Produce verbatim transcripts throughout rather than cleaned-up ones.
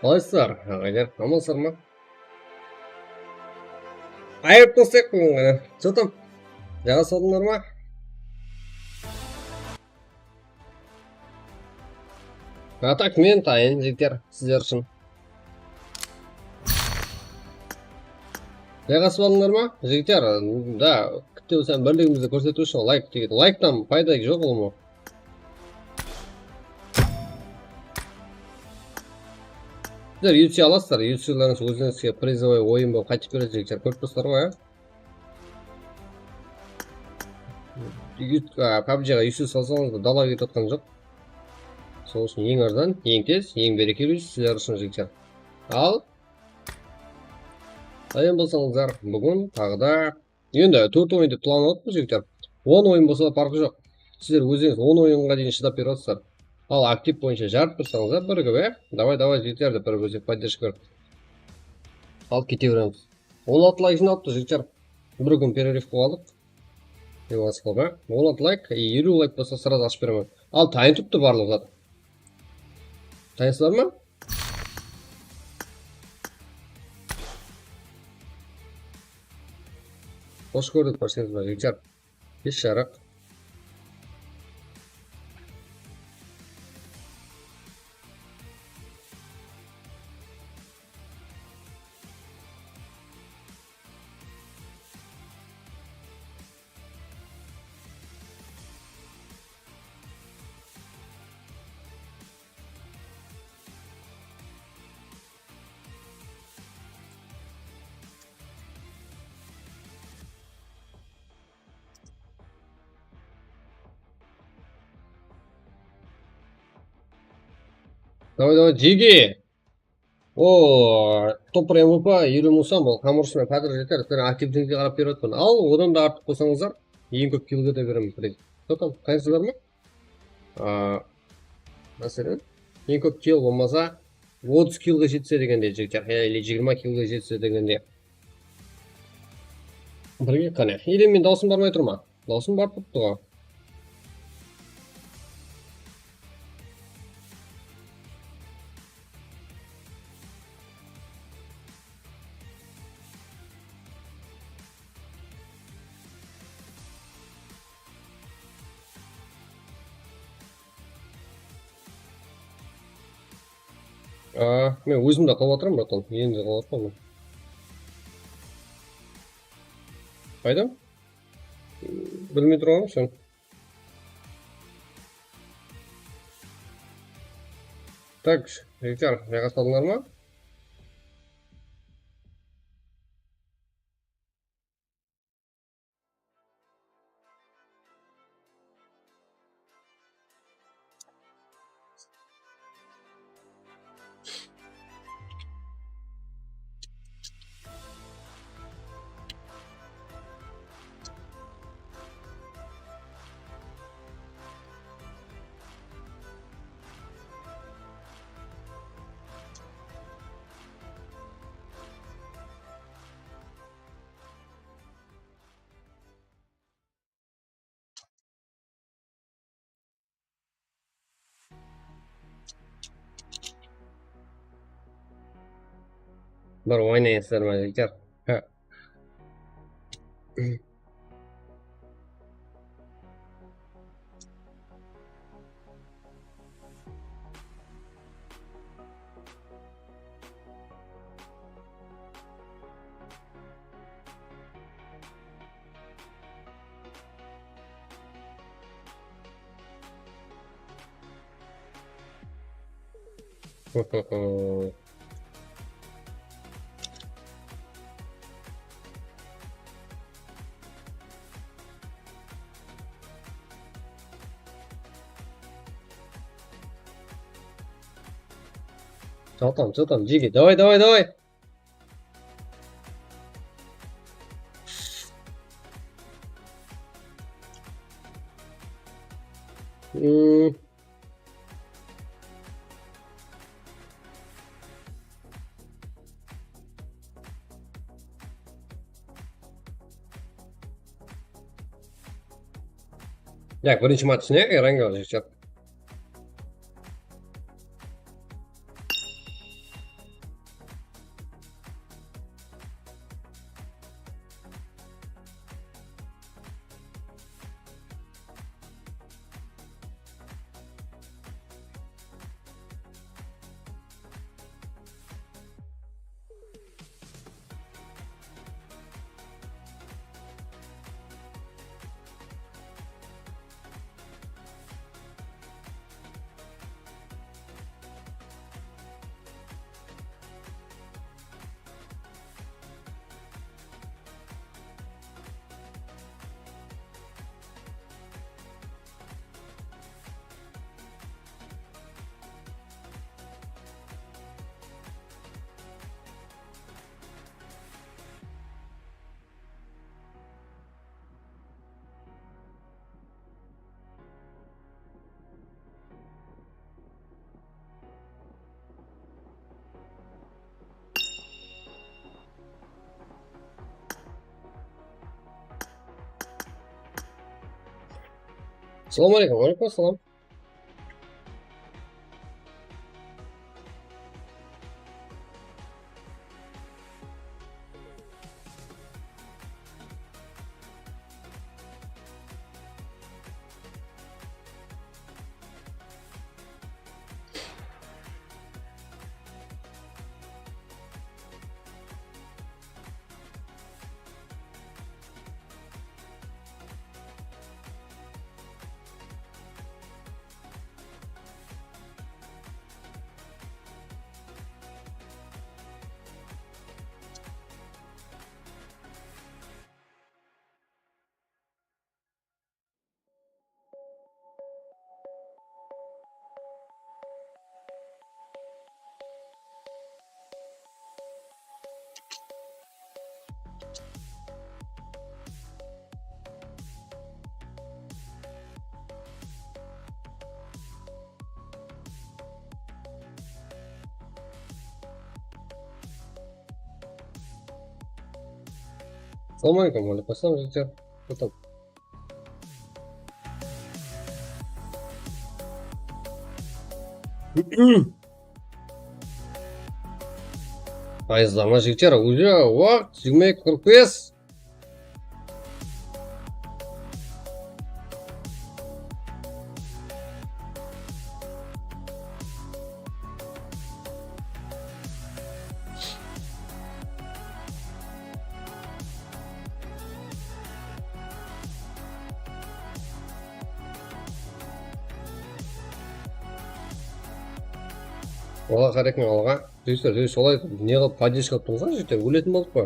Qalaysızlar, aǵaylar, amansızlar ma? Ayırıp taslayıq búgin ǵana. Что там? Jaǵa saldıńlar ma? A tak men tayın, jigitler, sizler ushın. Jayǵasıp aldıńlar ma? Jigitler, da, kútlew sen birligimizdi kórsetiw ushın layk tegedi. Layktan payda joq ulıwma. Sizler U F C alasızlar, U F C'larıńız ózlerińizge prizovoy oyın bolıp qaytıp keledi, jigitler, kórip tursızlar ǵoy, a? Yu-, a, pabjiǵa U F C salsańız da dalaǵa ketip atqan joq. Sol ushın eń arzan, eń tez, eń berekeli U F C sizler ushın, jigitler. Al, tayın bolsańızlar, búgin taǵı da Endi tórt oyın dep plan alıptı, jigitler. On oyın bolsa parqı joq. Sizler ózlerińiz on oyınǵa deyin shıdap berip atırsızlar. Al, aktiv boyınsha jarıp tursańızlar birigip, e? Davay, davay, jigitler, dep bir ózek podderjka berip. Al, kete beremiz. On altı layk jıynalıptı, jigitler. Bir kún pererıv qılıp aldıq. Emas qılıp, e? On altı layk, e, eliw layk bolsa srazı ashıp beremen. Al, tayın turıptı barlıq zat. Tayınsızlar ma? Xosh kórdik, barshangızǵa, jigitler. Besh jarıq. Давай, давай, Джиги! O, top bir M V P, eliw mıń som, ol hamırısı menen pátır jeter, sizlerdiń aktivligińizge qarap berip atırman. Al, odan da artıq bolsańızlar, eń kóp killge de beremiz, birinshi. Что там, qayınsızlar ma? A, máselen, eń kóp kill bolmasa, otız killge jetse degende, jigitler, ya, или jigirma killge jetse degende. Birge qáne. Или men dawısım barmay tur ma? Dawısım barıp turıptı ǵo. A, men ózimde qılıp atırman, bratan. Endi qılıp atırman. Qayda? Bilmey turǵanım sen. Так, jigitler, jayǵasıp aldıńlar ma? Bir oynaysızlar ma, jigitler? Ha. Что там, что там, Джиги? Давай, давай, давай! М. Tak, birinshi match ne? Erangel jigitler. Assalawma aleykum. Wa aleykum assalam. Assalawma aleykum, wa aleykum assalam, jigitler. Toqtań. Ayızlama jigitler, уже waqıt jigirma eki qırq bes. Olar qarekin alǵa. Jigitler, solay ne qılıp podderjka qılıp turmız, jigitler, óletin boldıq pa?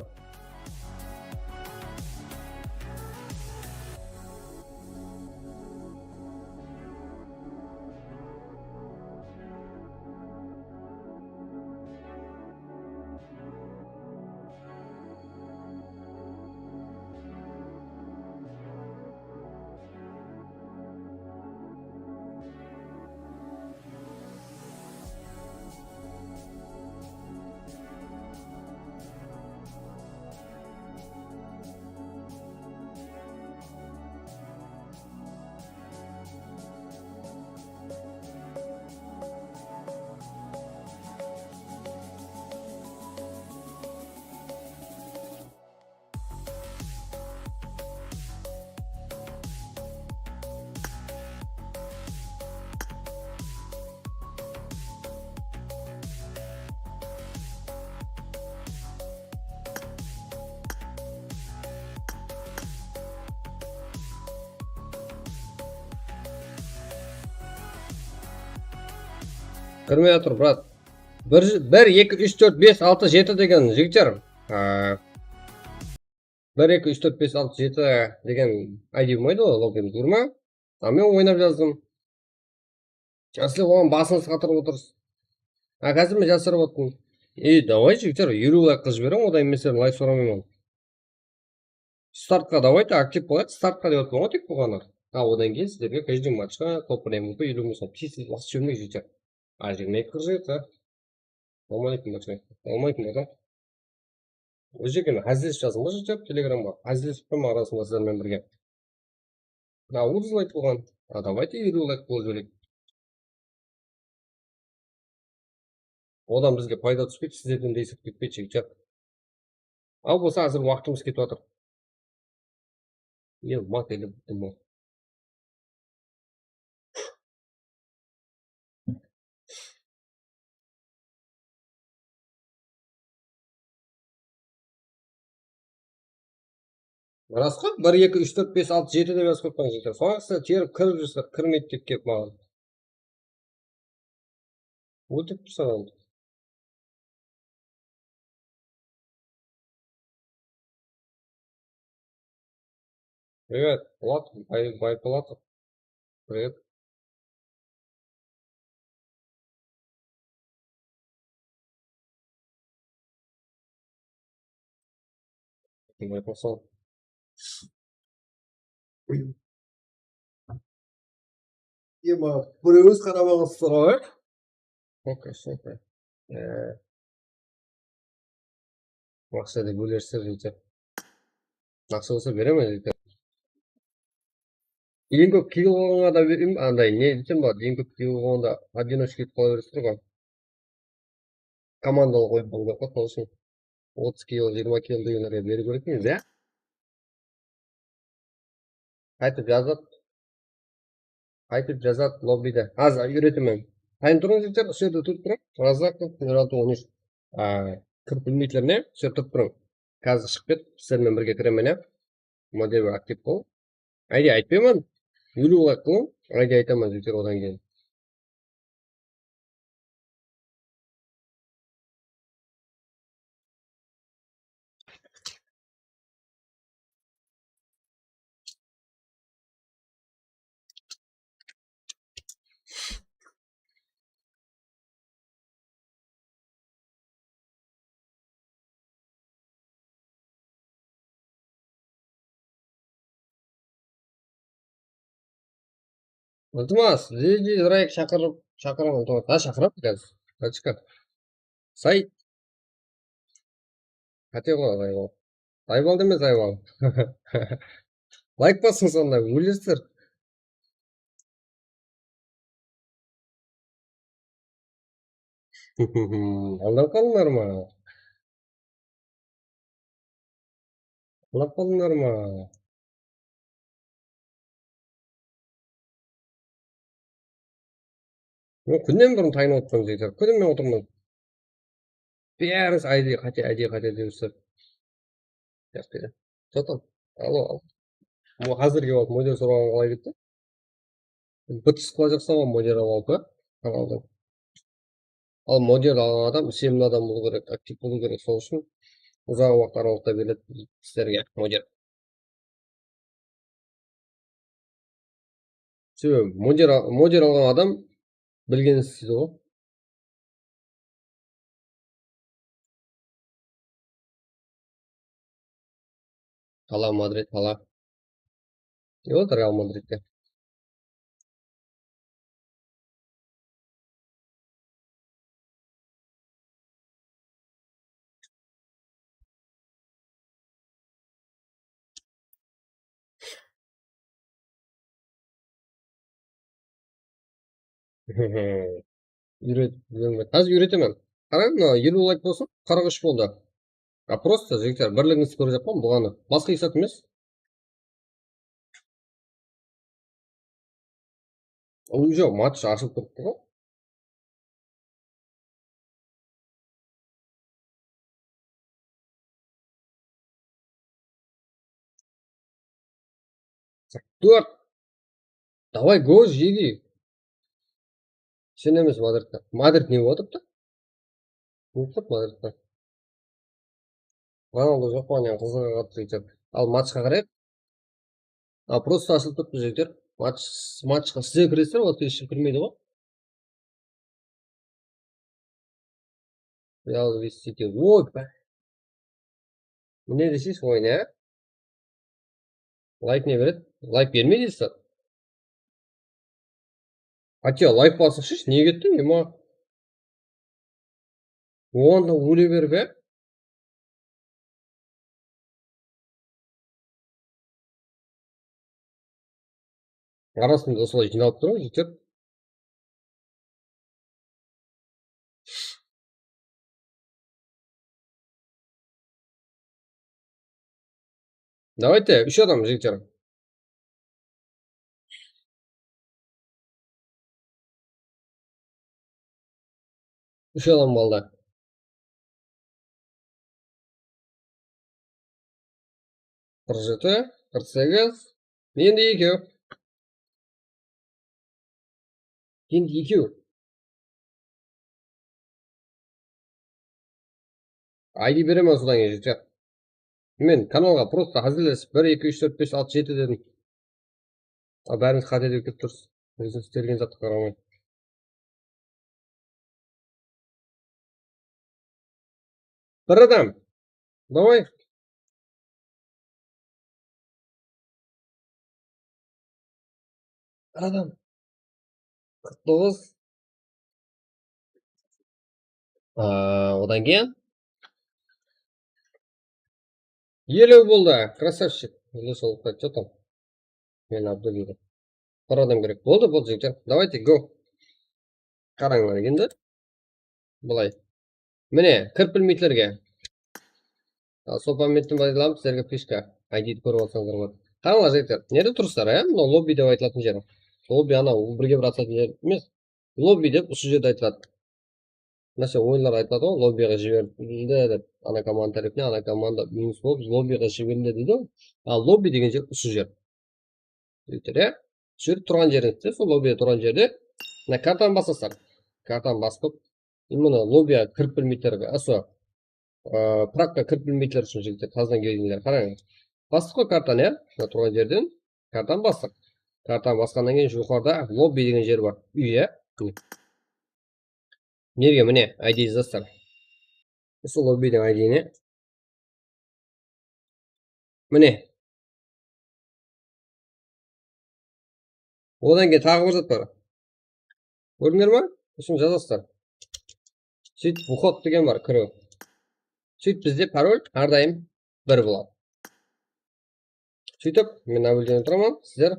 Kirmey atır, brat. Bir, bir, eki, úsh, tórt, bes, altı, jeti degen jigitler. Aa, bir, eki, úsh, tórt, bes, altı, jeti degen I D bolmaydı ǵoy, login durma. A, men oynap jazdım. Sizler oǵan basıńızdı qatırıp otırsız. A, házir men jasırıp otırman. Ey, davay, jigitler, eliw layk qılıp jiberiń, odan men sizlerden layk soramayman. Startqa davaydı, aktiv bolayıq, startqa dep otırman ǵoy tek bolǵanı. A, odan keyin sizlerge каждый matchqa top прям eliw mıń som. Tez-tez basıp jibermey, jigitler. A, jigirma eki qırq jeti. Assalawma aleykum, Baqshay. Assalawma aleykum, ata. Ózi eken, házillesip jazıń ba, jigitler, telegramǵa. Házillesip turman arasında sizler menen birge. A, otız layk bolǵan. A, давайте eliw layk bolıp jibereyik. Odan bizge payda túspeydi, sizlerden de esap ketpeydi, jigitler. Al bolsa, házir waqtımız ketip atır. Ne, mat ele bıttım ǵoy. Ras ǵoy, bir, eki, úsh, tórt, bes, altı, jeti dep jazıp qoyıppan, jigitler. Sońǵısına terip kirip júrsizler, kirmeydi dep kelip maǵan. Ótip tursań. Привет, Влад, Бай-, Байпулатов. Привет. Байпулатов. Ema, birewiz qaramaǵansızlar ǵoy. Okey, super. Ee, Aqsha dep ólersiz, jigitler. Aqsha bolsa beremen, jigitler. Eń kóp kiyik urǵanǵa da bereyim, anday, ne desem boladı, eń kóp kiyik urǵanda одиночка etip qala beresizler ǵoy. Komandalıq oyın bolmay aq pa, sol ushın otız kilo, jigirma kilo degenlerge beriw kerek emes, ya? Qaytıp jazat. Qaytıp jazat lobbide. Házir úyretemen. Tayın turıń, jigitler, usı jerde turıp turıń. Razak, Miraldı on úsh. A, kirip bilmeydiler ne? Usı jerde turıp turıń. Házir shıǵıp ketip, sizler menen birge kiremen, ya. Model bir aktiv bol. Ayda aytpayman. Eliw layk qılıń. Ayda aytaman, jigitler, odan keyin. Iltimas, Lili Drake shaqırıp, shaqıraman, Iltimas. Ha, shaqıraman házir. Qachqa? Say. Qáte ǵoy, Zaybal. Zaybal demez, Zaybal. Layk basıń sonda, ólersizler. Aldap qaldıńlar ma? Aldap qaldıńlar ma? Men kúnnen burın tayınıp otırman, jigitler. Kúnnen men otırman. Bárińiz ayday qáte, ayday qáte dep júrsizler. Jaqsı. Что там? Allo, allo. Bu házirgi waqıt model soraǵan qalay ketti? Bıt shıqla jaqsa ǵoy, model alıp alıp, ha? Kanaldan. Al, model alǵan adam isenimli adam bolıw kerek, aktiv bolıw kerek. Sol ushın uzaq waqıt aralıqta beriledi sizlerge model. Sebebi model al-, model alǵan adam bilgenin isleydi ǵoy. Qala Madrid, qala. Ne boldı Real Madridte? Úyret-, úyrenbedi. Házir úyretemen. Qarań, mına eliw layk bolsın, qırq úsh boldı. A, prosta, jigitler, birligińizdi kórip atırman, buǵanı. Basqa esap emes. Уже match ashılıp turıptı ǵoy. Qırq tórt. Давай, gol, jegi. Sen emes, Madridte. Madrid ne bolıp atırıptı? Ulıqtıq Madridte. Ronaldo joq pa, ne qızıǵa qattı jigitler. Al, matchqa qarayıq. A, prosta ashılıp turıptı, jigitler. Match, matchqa sizler kiresizler, вот, eshkim kirmeydi ǵoy. Real versus City. Oy, bá. Mine deseysiz oyın, ya. Layk ne beredi? Layk bermeydi, zat. Aka, layk basıńshı, ne kettiń, ema? Onda óle ber be. Arasında usılay jıynalıp turıń, jigitler. Давайте, úsh adam, jigitler. Úsh adam qaldı. Qırq jeti, qırq segiz. Endi ekew. Endi ekew. I D beremen sodan keyin, jigitler. Men kanalǵa prosta házirlesip, bir, eki, úsh, tórt, bes, altı, jeti dedim. A, bárimiz qáte dep kelip turıpsız. Ózińiz istelgen zatqa qaramay. Bir adam. Davay. Bir adam. Qırq toǵız. Aa, odan keyin elew boldı. Krasavchik. Ele sol qayt, что там? Men Abdul deydi. Bir adam kerek. Boldı, boldı, jigitler. Давайте, go. Qarańlar endi. Bılay. Mine, kirip bilmeydilerge. Al, sol pamyattan baylanıp sizlerge fishka. I Ddi kórip atsańızlar boladı. Qarańlar, jigitler. Nede turıpsızlar, e? Mınaw lobby dep aytılatın jeri. Lobby anaw birge bir atısatın jer emes. Lobby dep usı jerde aytıladı. Máselen, oyınlar aytıladı ǵoy, lobbyǵa jiberildi dep, ana komanda tárepinen, ana komanda minus bolıp, lobbyǵa jiberildi deydi ǵoy. Al, lobby degen jer usı jer. Jigitler, ya. Usı jerde turǵan jerińizde, sol lobbyde turǵan jerde, mına kartanı basasızlar. Kartanı basıp, mına lobbyǵa kirip bilmeydiler, aso, ı, prakka kirip bilmeydiler ushın, jigitler, tazdan kelgenler. Qarań. Bastıq ǵoy kartanı, ya. Mına turǵan jerden kartanı bastıq. Kartanı basqannan keyin joqarıda lobby degen jer bar. Úy, ya. Nerge, mine, I D jazasızlar. Usı lobbydiń I D ne? Mine. Odan keyin taǵı bir zat bar. Kórdińler ma? Usını jazasızlar. Sóytip, vxod degen bar, kiriw. Sóytip, bizde parol hár dayım bir boladı. Sóytip, men nablюдение turaman, sizler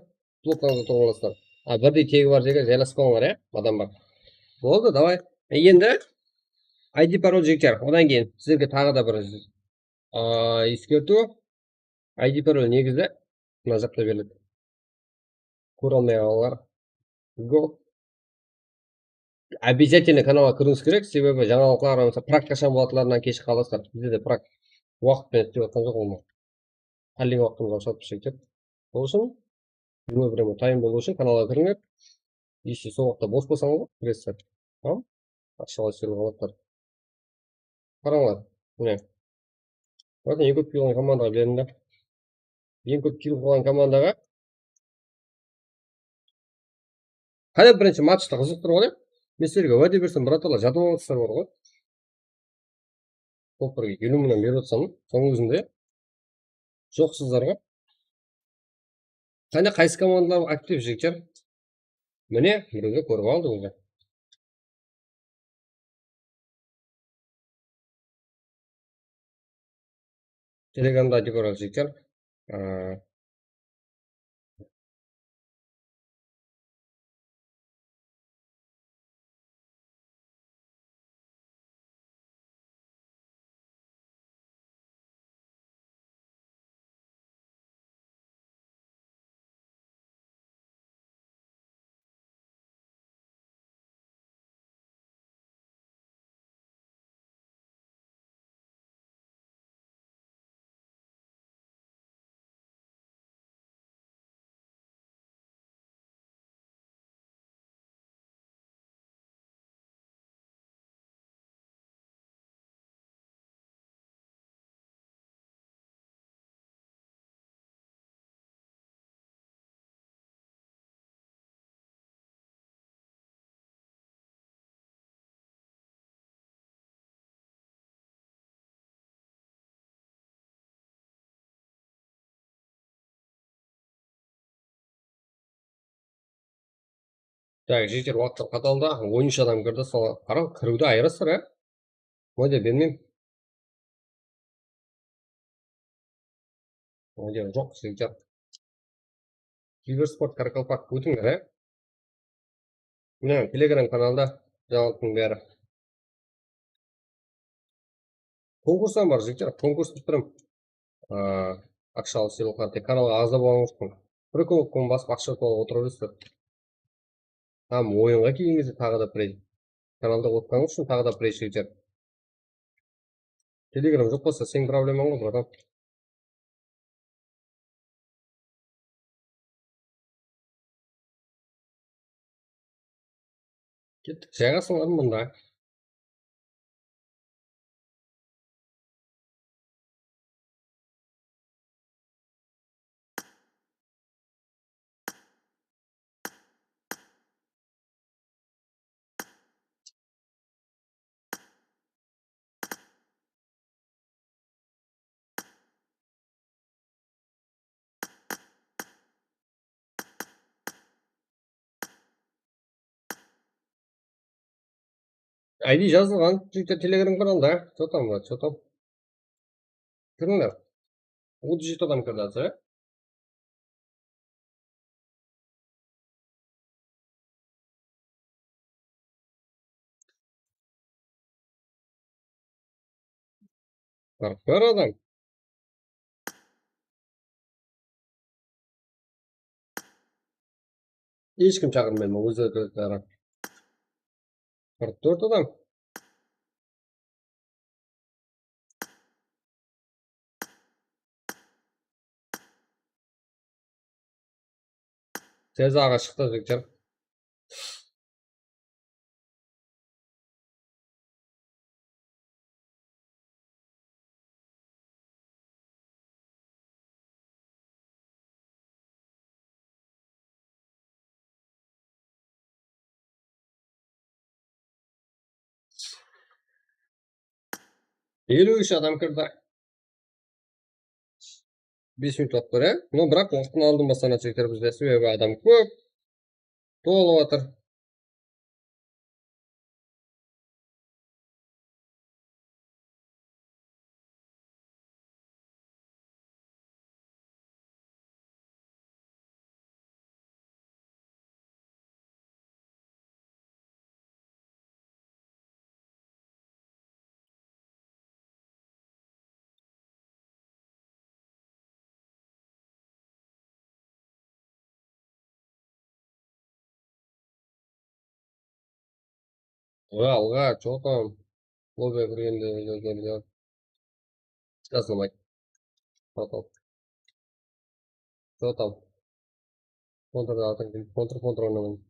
bloklarıńızda turıp alasızlar. A, birdey tegi bar jerge jaylasıp alıńlar, ya, adam bar. Boldı, davay. E, endi I D parol, jigitler. Odan keyin sizlerge taǵı da bir, a, eskertiw. I D parol negizi mına jaqta beriledi. Kóre almay qalǵanlar. Go. Обязательно kanalǵa kiriwińiz kerek, sebebi jańalıqlar, mısalı, prakt qashan bolatınlarınan keshigip qalasızlar. Bizde de prakt waqıt penen islep atqan joq ol. Hállegen waqtımız ashılıp ketedi. Sol ushın jigirma bir tayın bolıw ushın kanalǵa kirińler. Если sol waqıtta bos bolsańız, kiresiz. Tamam? Aqshalar sıyırıp alatlar. Qarańlar. Mine. Bakın, eń kóp kill alǵan komandaǵa berildi. Eń kóp kill qılǵan komandaǵa. Qáne, birinshi matchta qızıqtırıp alayıq. Men sizlerge wáde bersem, bratalar, jatıp alasızlar bar ǵoy. Top birge eliw mıńnan berip atırsań, sonıń ózinde joqsızlar ǵoy. Qáne, qaysı komandalar aktiv, jigitler? Mine, birewler kórip aldı ózi. Telegramda aytıp beremiz, jigitler. Aa. Так, jigitler, waqıtlar qataldı. On úsh adam kirdi. Sol qarań, kiriwdi ayırasızlar, á? Wáde bermeymen. Wáde joq, jigitler. Kibersport Qaraqalpaq, ótińler, á? Mine, Telegram kanalda jańalıqtıń bári. Konkurstan bar, jigitler, konkurs qılıp turım. Aa, aqshalı sıylıqlar, tek kanalǵa aǵza bolıńız. Bir kóp kún basıp aqsha utıp alıp otıra beresiz. Hám oyınǵa kelgen gezde taǵı da priz. Kanalda otqanıńız ushın taǵı da priz, jigitler. Telegram joq bolsa, seniń problemań ǵoy, bratan. Kettik, jayǵasıń mında. I D jazılǵan, jigitler, Telegram kanalda. Что там, брат, что там? Kirińler. Otız jeti adam kirdi házir, á? Qırq bir adam. Hesh kim shaqırmaydı ma, ózleri kiredi. Qırq tórt adam. Tez aǵa shıqtı, jigitler. Eliw úsh adam kirdi. Bes minut waqıt bar, ya? No, biraq waqıtın aldın baslana jigitler bizde, sebebi adam kóp. Tolıp atır. Ǵa, alǵa, что там? Lobbiga kirgende jazılmaydı. Что там? Что там? Kontrda atır, kontr, kontr oynamayın.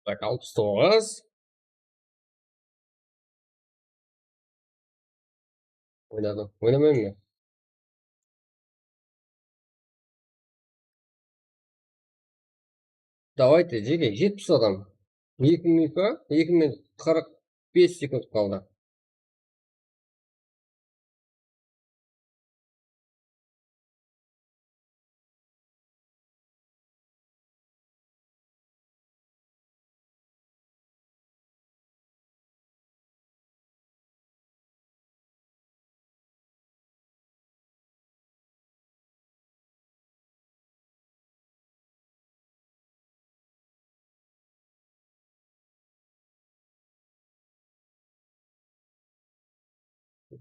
Tak, alpıs toǵız. Oynadım. Oynamayman men. Давайте, jeke, jetpis adam. Eki minut pa? Eki minut qırq bes sekund qaldı.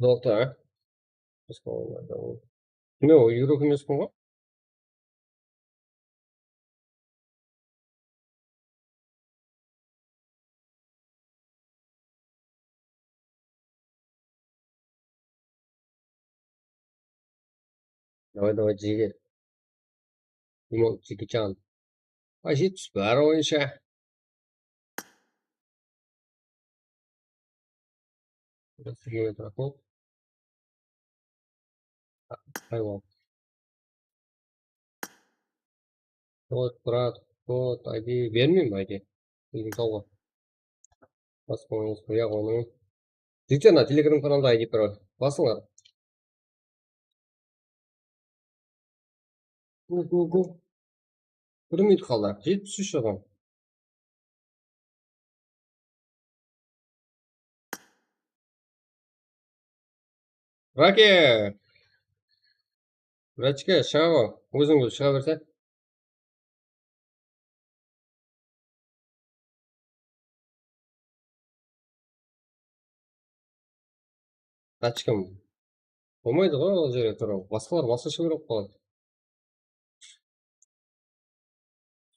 Zolta, a? Kime o, igrok emes ǵoy. Давай, давай, jigit. Imon Jekichan. A, jetpis bir oyınsha. Sizge aytıraqın. Haywan. Kod, brat, kod, I D bermeymen, I D. Óziń tawǵa. Basıp qoyıńız, qoya qoyıń. Jigitler, mına Telegram kanalda I D parol. Basıńlar. Go, go, go. Bir minut qaldı. Jetpis úsh adam. Rake! Rachka, shıǵa ǵo. Óziń bir shıǵa berse. Rachka. Bolmaydı ǵoy ol jerge turıw. Basqalar basqasha kórinip qaladı.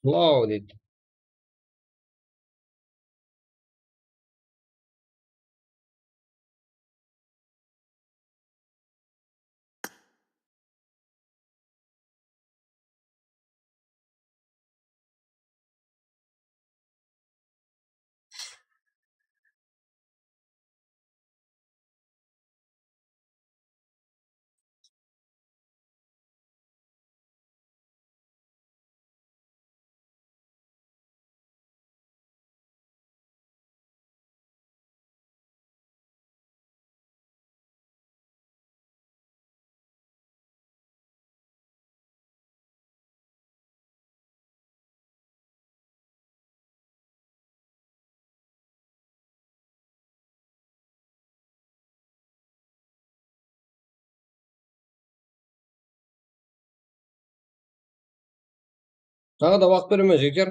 Slow deydi. Taǵı da waqıt beremen, jigitler.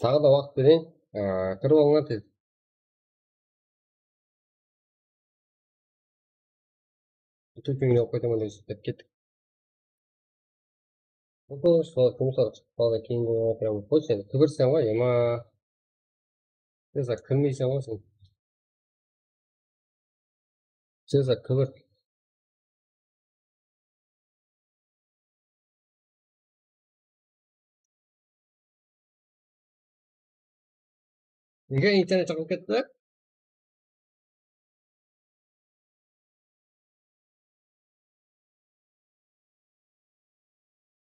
Taǵı da waqıt bereyin. Aa, kirip alıńlar tez. Úlken kóńil alıp qaytaman dep kettik. Bul sol turmısqa shıǵıp qaldı, keyin bolǵan prям qoy sen, kibirsen ǵoy, ema. Sen saq kirmeysen ǵoy sen. Sen saq kibir. Nege internet shıǵıp ketti?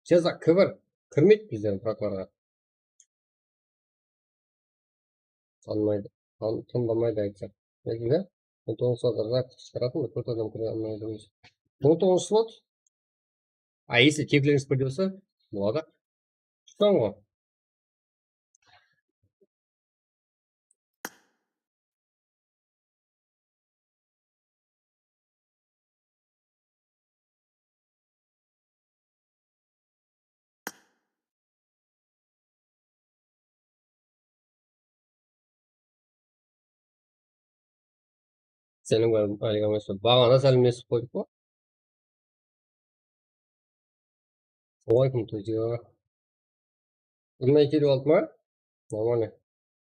Seza kibir. Kirmeydi bizlerdiń protlarǵa. Tanımaydı. Tan-, tanımaydı aytsaq. Belgili. On toǵız saat rak shıǵaratın da kóp adam kire almaydı. On toǵız slot. A если teklerińiz bir bolsa, boladı. Tutan ǵoy. Seniń bárin ayırǵan bolsa, baǵana sálemlesip qoydıq pa? Welcome to the. Bunday kelip aldı ma? Normalno.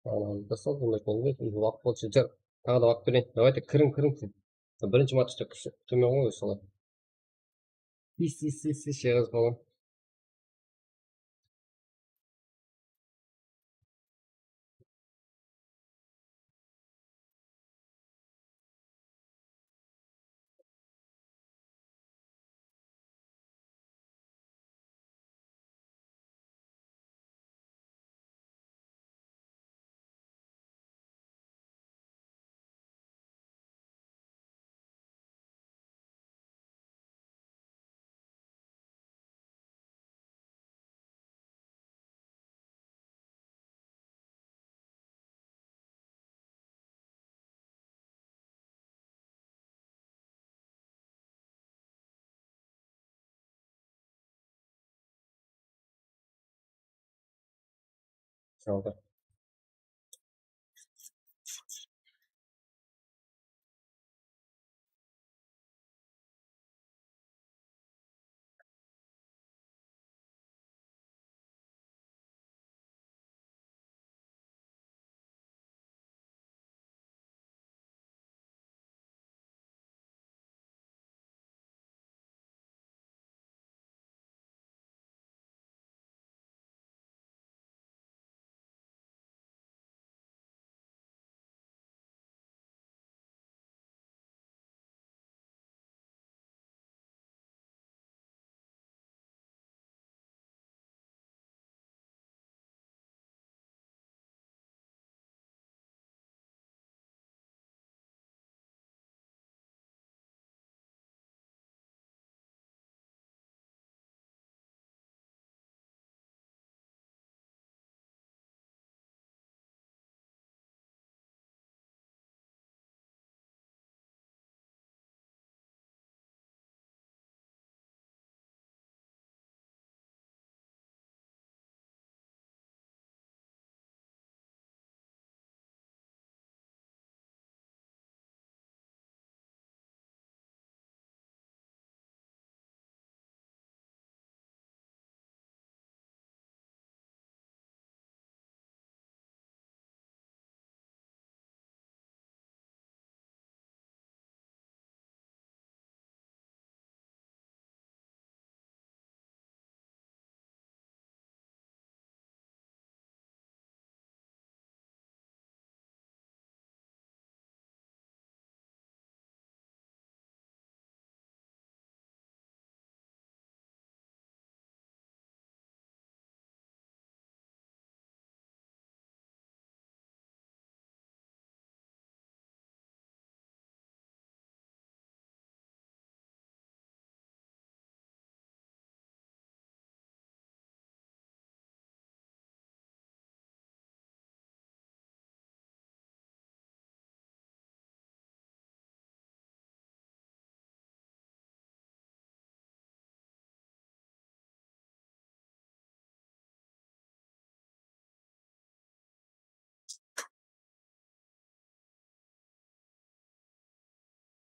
Tamam, tasla, bunday kelmeydi. Endi waqıt bolsa jeter. Taǵı da waqıt bereyin. Давайте, kiriń, kiriń. Birinshi matchta kútip turmay ǵoy, solay. Is, is, is, is, jazıp alıń. Saldı.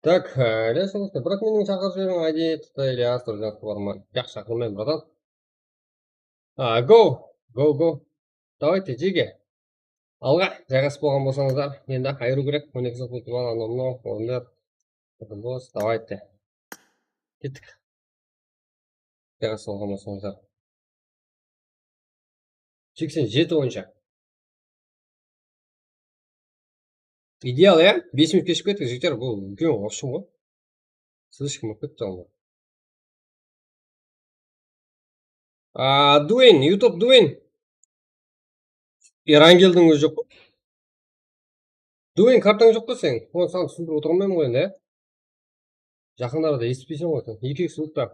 Так, e, Ilyas, brat, meni shaqırıp jiberiń, I D, Ilyas, Turjanov bar ma? Yaq, shaqırmayman, bratan. A, go, go, go. Давайте, jege. Alǵa, jayǵasıp bolǵan bolsańızlar, endi ayırıw kerek, on eki zat bolıp turǵan, anaw, mınaw, orınlar. Bos, давайте. Kettik. Jayǵasıp bolǵan bolsańızlar. Seksen jeti boyınsha. Ideal, ya? Bes minut keshigip kettik, jigitler, bul úlken option ǵoy. Слишком bolıp ketti aldı. A, Duin, YouTube Duin. Erangeldiń ózi joq pa? Duin, kartań joq pa seniń? Onı saǵan túsindirip otıra almayman ǵoy endi, ya? Jaqın arada esitpeyseń ǵoy sen. Eki iks bolıptı.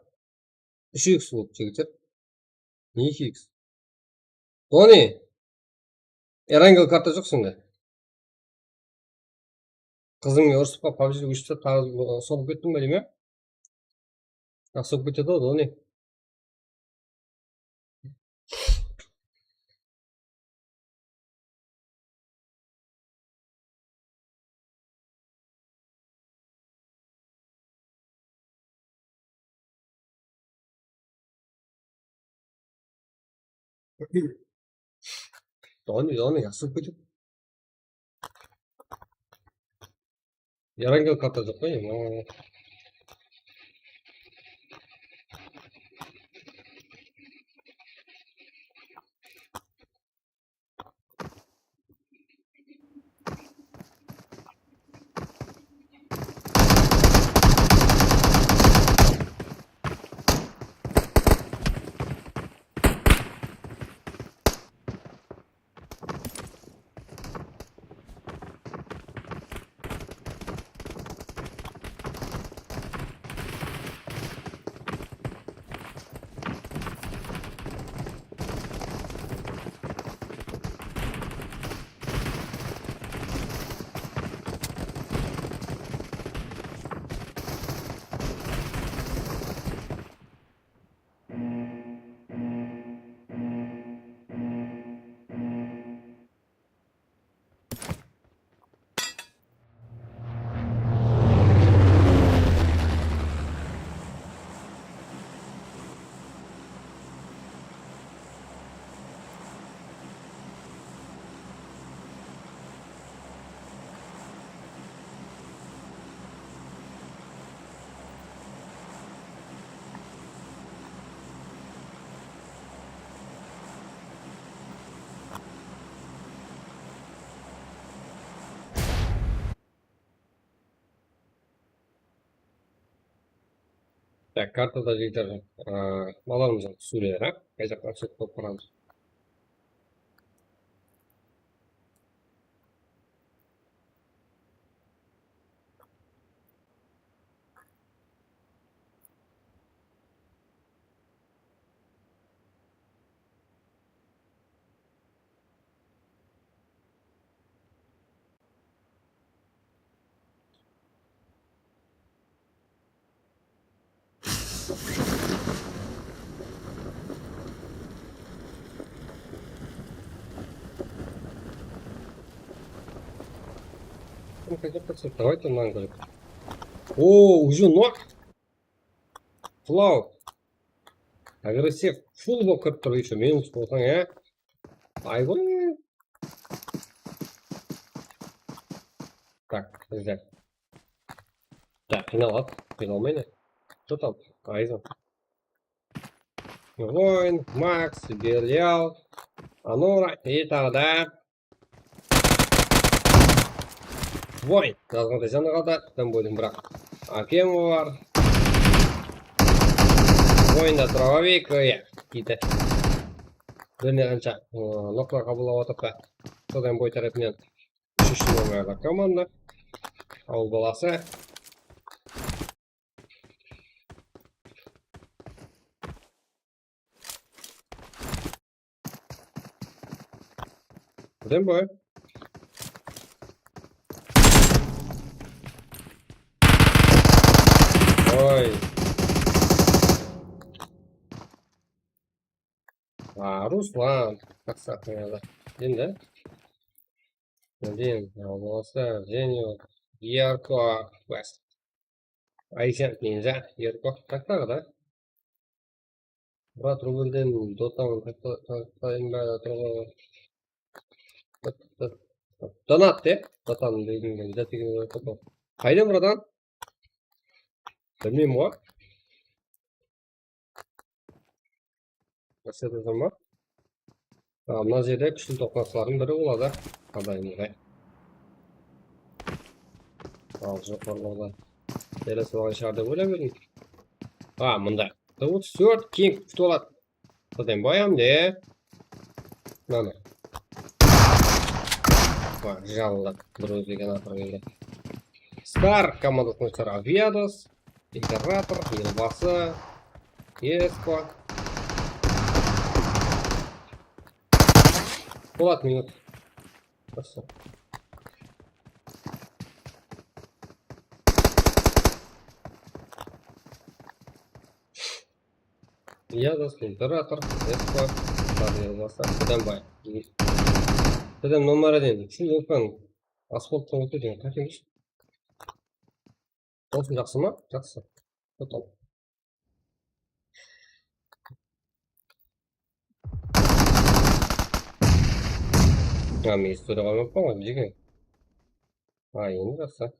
Úsh iks bolıptı, jigitler. Ne eki iks? Doni! Erangel karta joq sende. Qızıńmen urısıp qalıp, PUBG óship tashlap, taǵı soǵıp kettiń be deymen? Jaqsı bolıp ketedi ǵoy, Doni. Doni, Doni, jaqsı bolıp ketedi. Erangel karta joq pa endi? Tak, kartada, jigitler, aa, balarımızdıń túsiwleri, a? Qay jaqqa túsip qoyıp baramız. Ну, хотя бы так, давай там, наверное, говорит. О, уже нок. Flow. Agressiv. Full bolıp kirip tur, еще minus bolsań, ya. Ayǵoy. Так, bizler. Так, qıynaladı. Qıynalmay ne? Что там? Айзен. Воин, Макс, Белиал, Анора и так далее. Воин. Jazǵanda janı qaldı. Bizden boydın, biraq. Akemova bar. Воинda дробовик, ya, kiydi. Birine qansha, ı, noklar qabıllap atırıp pa. Sodan boy tárepinen. Úshinshi nomerli komanda. Awıl balası. Birden boy. Oy. A, Ruslan. Qaqsaq mıynadı. Endi. Endi, awıl balası, Zenius, Yarko, West. Ayzent Ninja, Erko, qaqtaǵı da. Murat Rubelden Dotanı taqtayın ba turǵa. Donat de, Dotanı degen zat degen. Qayda, bratan? Bilmeymen ǵoy. Nasıl edemen? A, mına jerde kúshli toqınasılardıń biri boladı. Adayımızǵa. Al, joqarılarda. Ele soǵan shıǵar dep oylap edim. A, mında. Otız tórt keng kútip aladı. Qıdembayam de. Mana. Baq, jallıq. Bir ózbek atır keldi. Star komandasına ushıra Viados. Imperator, Yılbası, Esko. Polat, minut. Хорошо. Yılbası, Imperator, Esko, Yılbası, Qıdembay. Qıdem nomeri deyin. Shın, asfalttan ótedi, qáte emes. Dawısım jaqsı ma? Jaqsı. Потом. Ha, men istoriyada qolmappan ǵoy, jigim. Ha, endi jaqsı.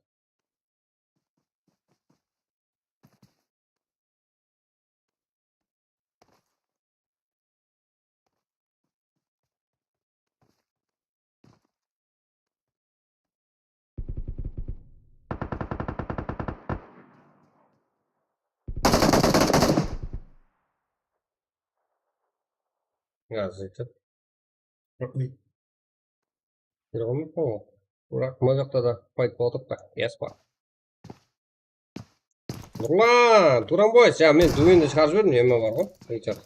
Ya, zıtı. Biraq mına jaqta da fayt bolıp atır da, yas pa? Nurlan, Turanboy, ya men duendi shıǵarıp jiberdim, neme bar ǵoy, Richard.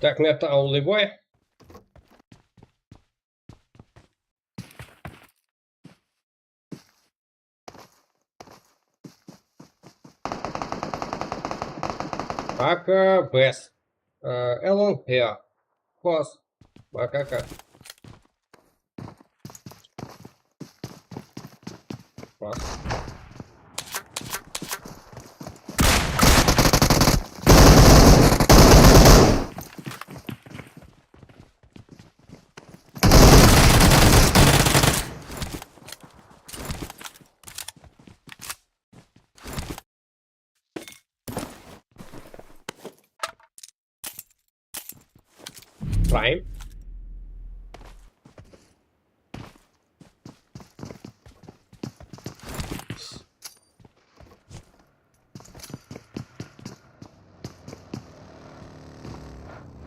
Так, mına jaqta awılday boy. Aka bes. Elon, ya. Kos. Makaka. Prime.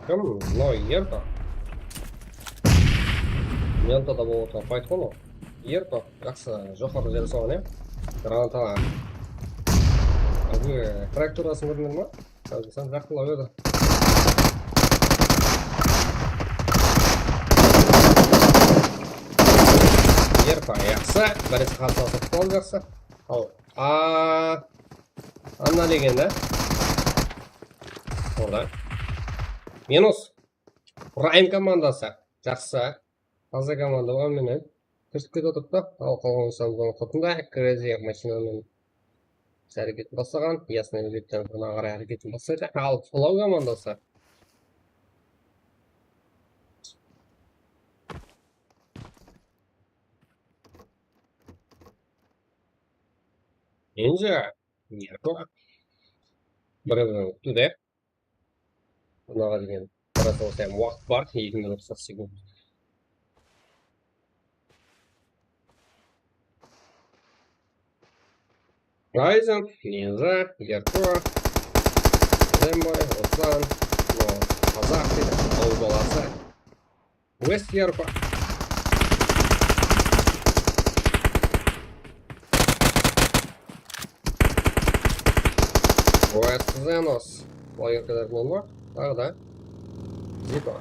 Kim? No, Erko. Lenta da bolıp otır, fayt ǵoy. Erko, jaqsı, joqarı jerde soǵan, ya. Granata. Házir traktorasın kórdińiz ma? Házir sen jaqınlap edi. Erko, jaqsı. Birinshi qarsı alıp jaqsı. Al. A, Anna legenda. Orada. Minus. Prime komandası. Jaqsı. Taza komanda bolǵan menen. Kirip ketip atırdı da. Al, qalǵan sandan qutında. Crazy mashina menen. Háreketin baslaǵan. Yasnıy ózbekten mına qaray háreketin baslaydı. Al, Flow komandası. Ninja. Nerko. Bir-birin uttı de. Mınaǵa degen qarasa, osılay waqıt bar, eki minut qırq sekund. Ryzen, Ninja, Erko. Zemboy, Ruslan, no, Qazaq deydi, awıl balası. West Yarpa. West Zenos. Player kadar mı? Taǵı da. Zipa.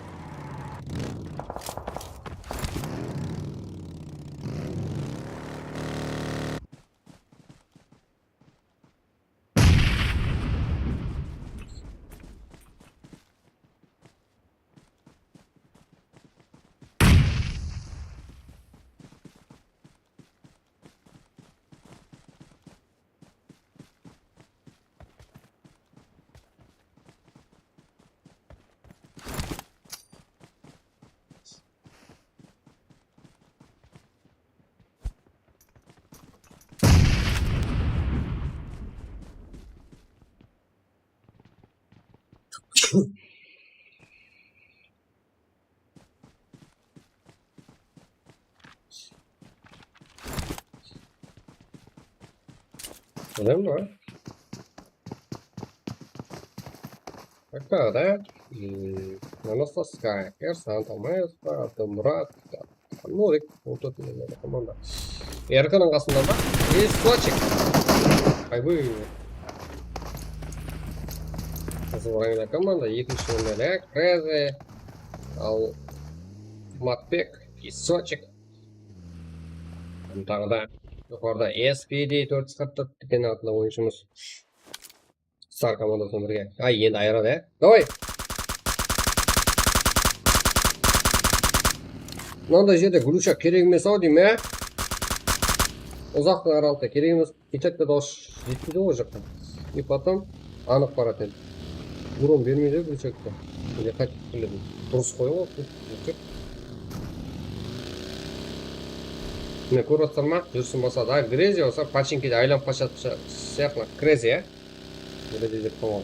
Bildim mi? Taǵı da, ıı, Anastasıy, Ersan Talmaevska, Abdulmurat, Nurik, on tórt komanda. Erkinniń qasında ba? Istochik. Aybıy. Qızıl ranglı komanda, ekinshi orında Crazy, al Matbek, Istochik. Taǵı da joqarıda S P D tórt júz qırq tórt degen atlı oyınshımız. Star komandasınan birge. Ay, endi ayıradı, ya. Davay! Mınanday jerde glitch kerek emes-aw deymen, ya. Uzaqtan aralıqta kerek emes. Itak ta dawıs jetpeydi ǵoy, o jaqqa. И потом anıq baradı endi. Urın bermeydi glitch ta. Mine, qaytıp keledi. Durıs qoyıń ǵoy, glitch. Mine, kórip atırsızlar ma? Júrisin basadı. A, Grezi bolsa, pachinkide aylanıp qashadı sıyaqlı. Crazy, ya? Mine de dep qoyǵan.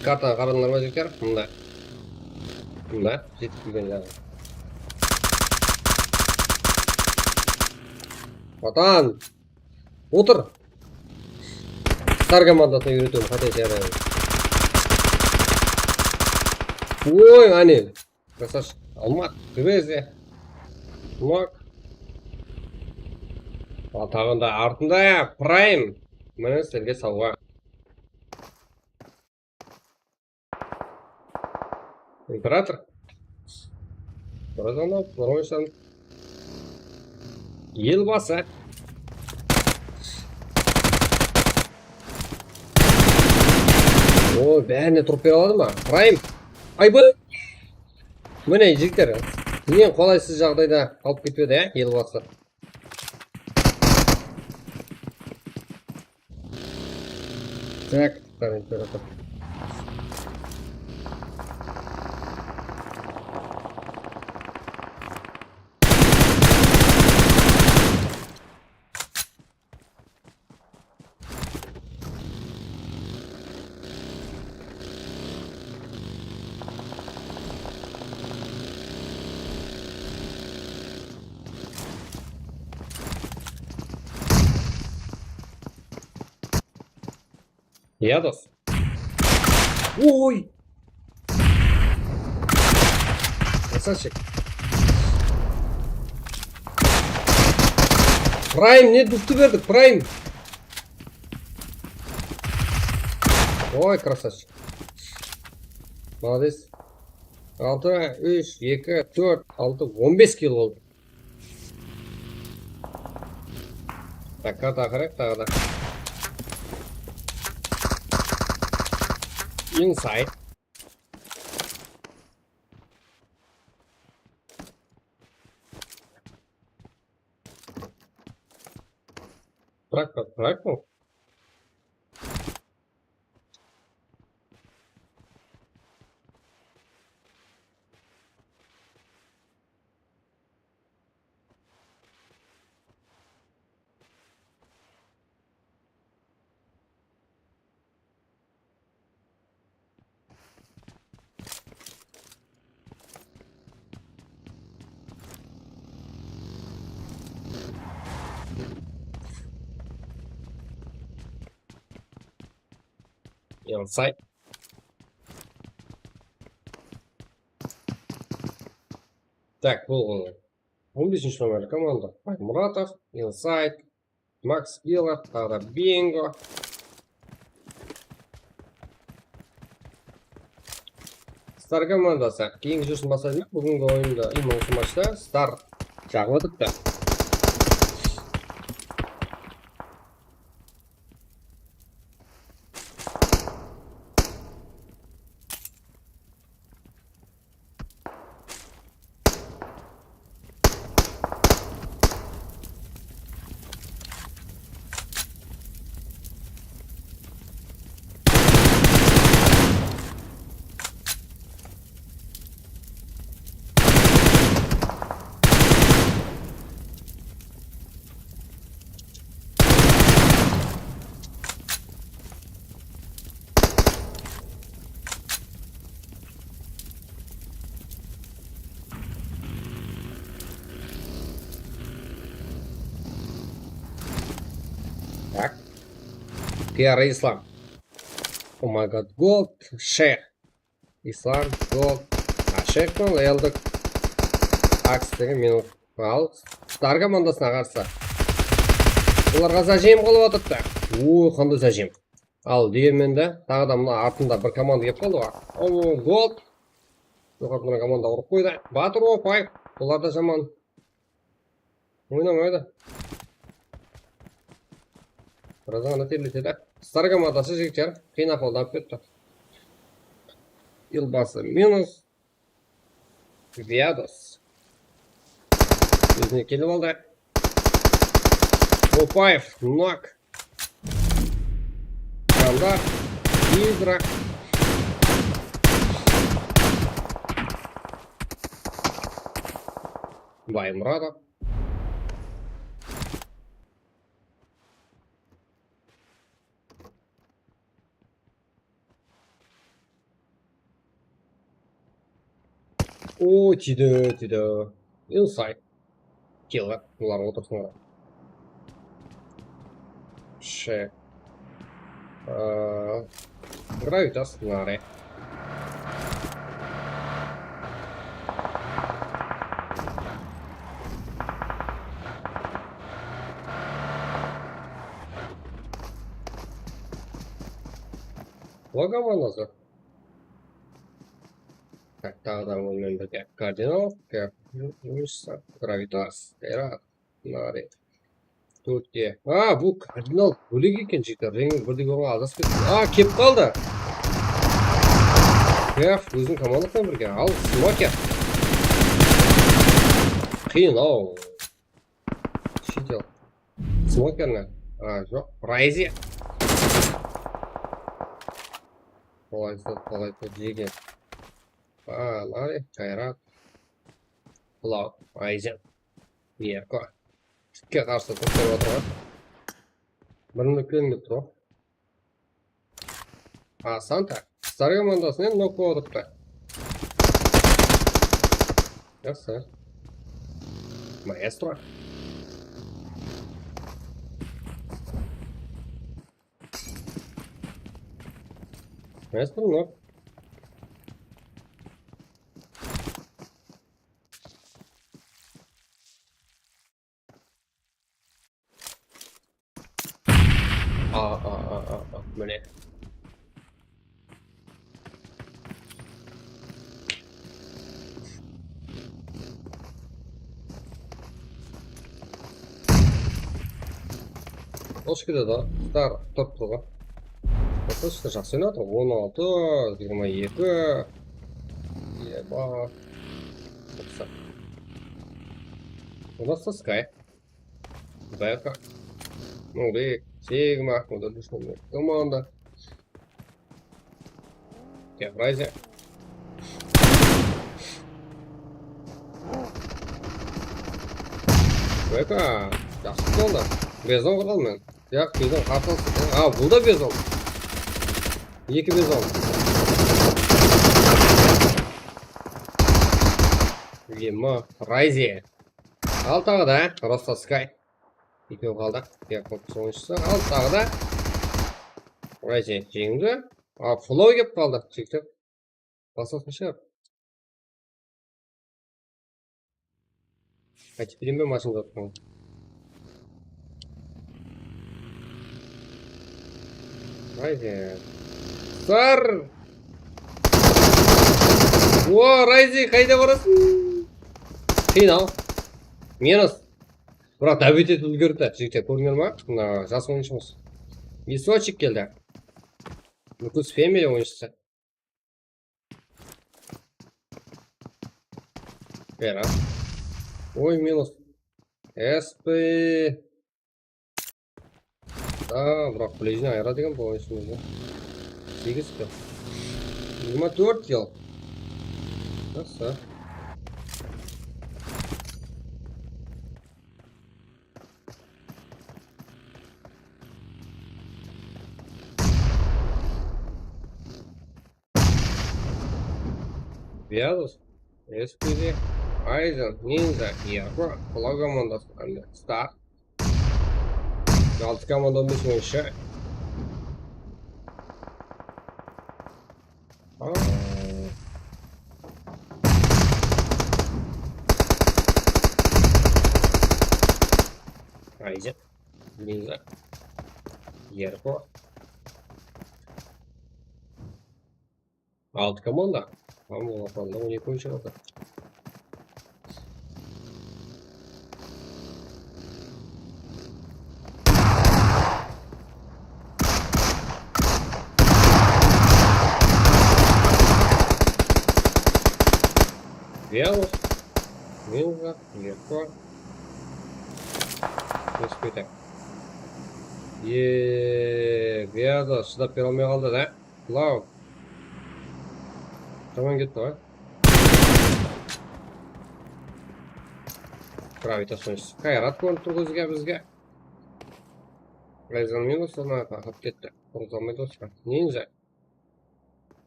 Kartanı qaradıńlar ma, jigitler? Mında. Mında jetip kelgen jaǵı. Vatan! Otır! Star komandasına úyretiwim qáte shıǵar. Oy, áne. Krasavchik. Almat, Grezi. Nok. Al, taǵı da artında Prime. Mine sizlerge sawǵa. Imperator. Brazanov, Royson. Elbası. O, bárine turıp bere aladı ma? Prime. Aybay. Mine, jigitler, eń qolaysız jaǵdayda alıp ketip edi, ya, elbası. Tak, qara, imperator. Ya, dos. Oy! Krasavchik. Prime, ne dúrti berdik, Prime. Oy, krasavchik. Molodec. Altı, úsh, eki, tórt, altı, on bes kill boldı. Tak, karta aqırayıq taǵı da. Inside. Bırak, bırak, bırak mı? Inside. Tak, bul on besinshi nomerli komanda. Baymuratov, Inside, Max Killer, taǵı da Bingo. Star komandası keyingi júrisin baslaydı. Búgingi oyında, iyman, usı matchta Star jaǵıp atırıptı. Так. Пиар Ислам. Oh my God, Gold, Шейх. Ислам, Gold. А, Шейх пен Лейлдік. Акс деген minus. Al, Star komandasına qarsı. Bularǵa zajim qılıp atırıptı. Oy, qanday zajim. Al, degen mende, taǵı da mına artımda bir komanda kelip qaldı ǵoy. O, Gold. Joqarıda mına komanda urıp qoydı. Batır Opay. Bular da jaman oynamaydı. Biraz ǵana terletedi. Star komandası, jigitler, qıyın ahwalda alıp ketti. Yılbası minus. Viados. Ózine kelip aldı. Opaev, nok. Kanda, Izra. Baymuratov. O, tiydi, tiydi. Inside. Killer. Bular otırsın ora. Shek. Aa, Gravitas, nare. Logan bolmasa. Tak, taǵı da onıń menen birge Kardinal, Gravitas, Kayrat, nare. Tórtte. A, bul Kardinal bólek eken, jigitler. Renger birdey bolǵan, adasıp kettim. A, kelip qaldı. Kef, óziniń komandası menen birge. Al, Smoker. Qıyın-aw. Cheater. Smoker ne? A, joq. Raizi. Qolaysız, qolaysız, jegen. A, nare, Kayrat. Bulaw, Ayzen. Erko. Jigitke qarsı tókterip atır ǵoy. Birini kórinbey tur ǵoy. A, Santa. Star komandasınan nok bolıp atırıptı. Jaqsı. Maestro. Maestro nok. A, a, a, a, a, mine. Oskide da Star turıptı ǵoy. Dostlar, jaqsı oynap atır. On altı, jigirma eki. Eba. Jaqsı. Bunası Sky. Beka. Mınaday, Sigma, mınaday dúshpan komanda. Евразия. Beka, jaqsı boldı. Bezon qıldım men. Yaq, bezon qartalsın. A, bul da bezon. Eki bezon. Ema, Raizi. Al taǵı da, Rosta Sky. Ekew qaldı. Tek korpus oyınshısı. Al taǵı da. Raizi jeńdi. A, flow kelip qaldı, jigitler. Basılsın shıǵar. Qaytıp bileyim be, mashina uzatqan. Rayzi. Sar! O, Rayzi, qayda barasıń? Qıyın-aw. Minus. Biraq dáwet etip úlgerdi, jigitler, kórdińler ma? Mına jas oyınshımız. Misochik keldi. Nukus Family oyınshısı. Vera. Oy, minus. S P. A, biraq Blejni ayıradı eken bul oyınsın ózi. Segiz kill. Jigirma tórt kill. Jaqsı. Viados, S P D, Aizen, Ninja, Erko, Flow komandası, Star. Altı komanda on bes oyınshı. Aa. Aizen, Ninja, Erko. Altı komanda. Tamam, olardan da on eki oyunshı qaldı. Viados. Minza. Erko. Respeta. Eee, Viados shıdap bere almay qaldı da. Flow. Tamam ketti ǵoy. Gravitas oyıncısı. Kayrat kórinip tur kózge bizge. Rayzan minus, ona tarqap ketti. Qurıp almaydı osqa. Ninja.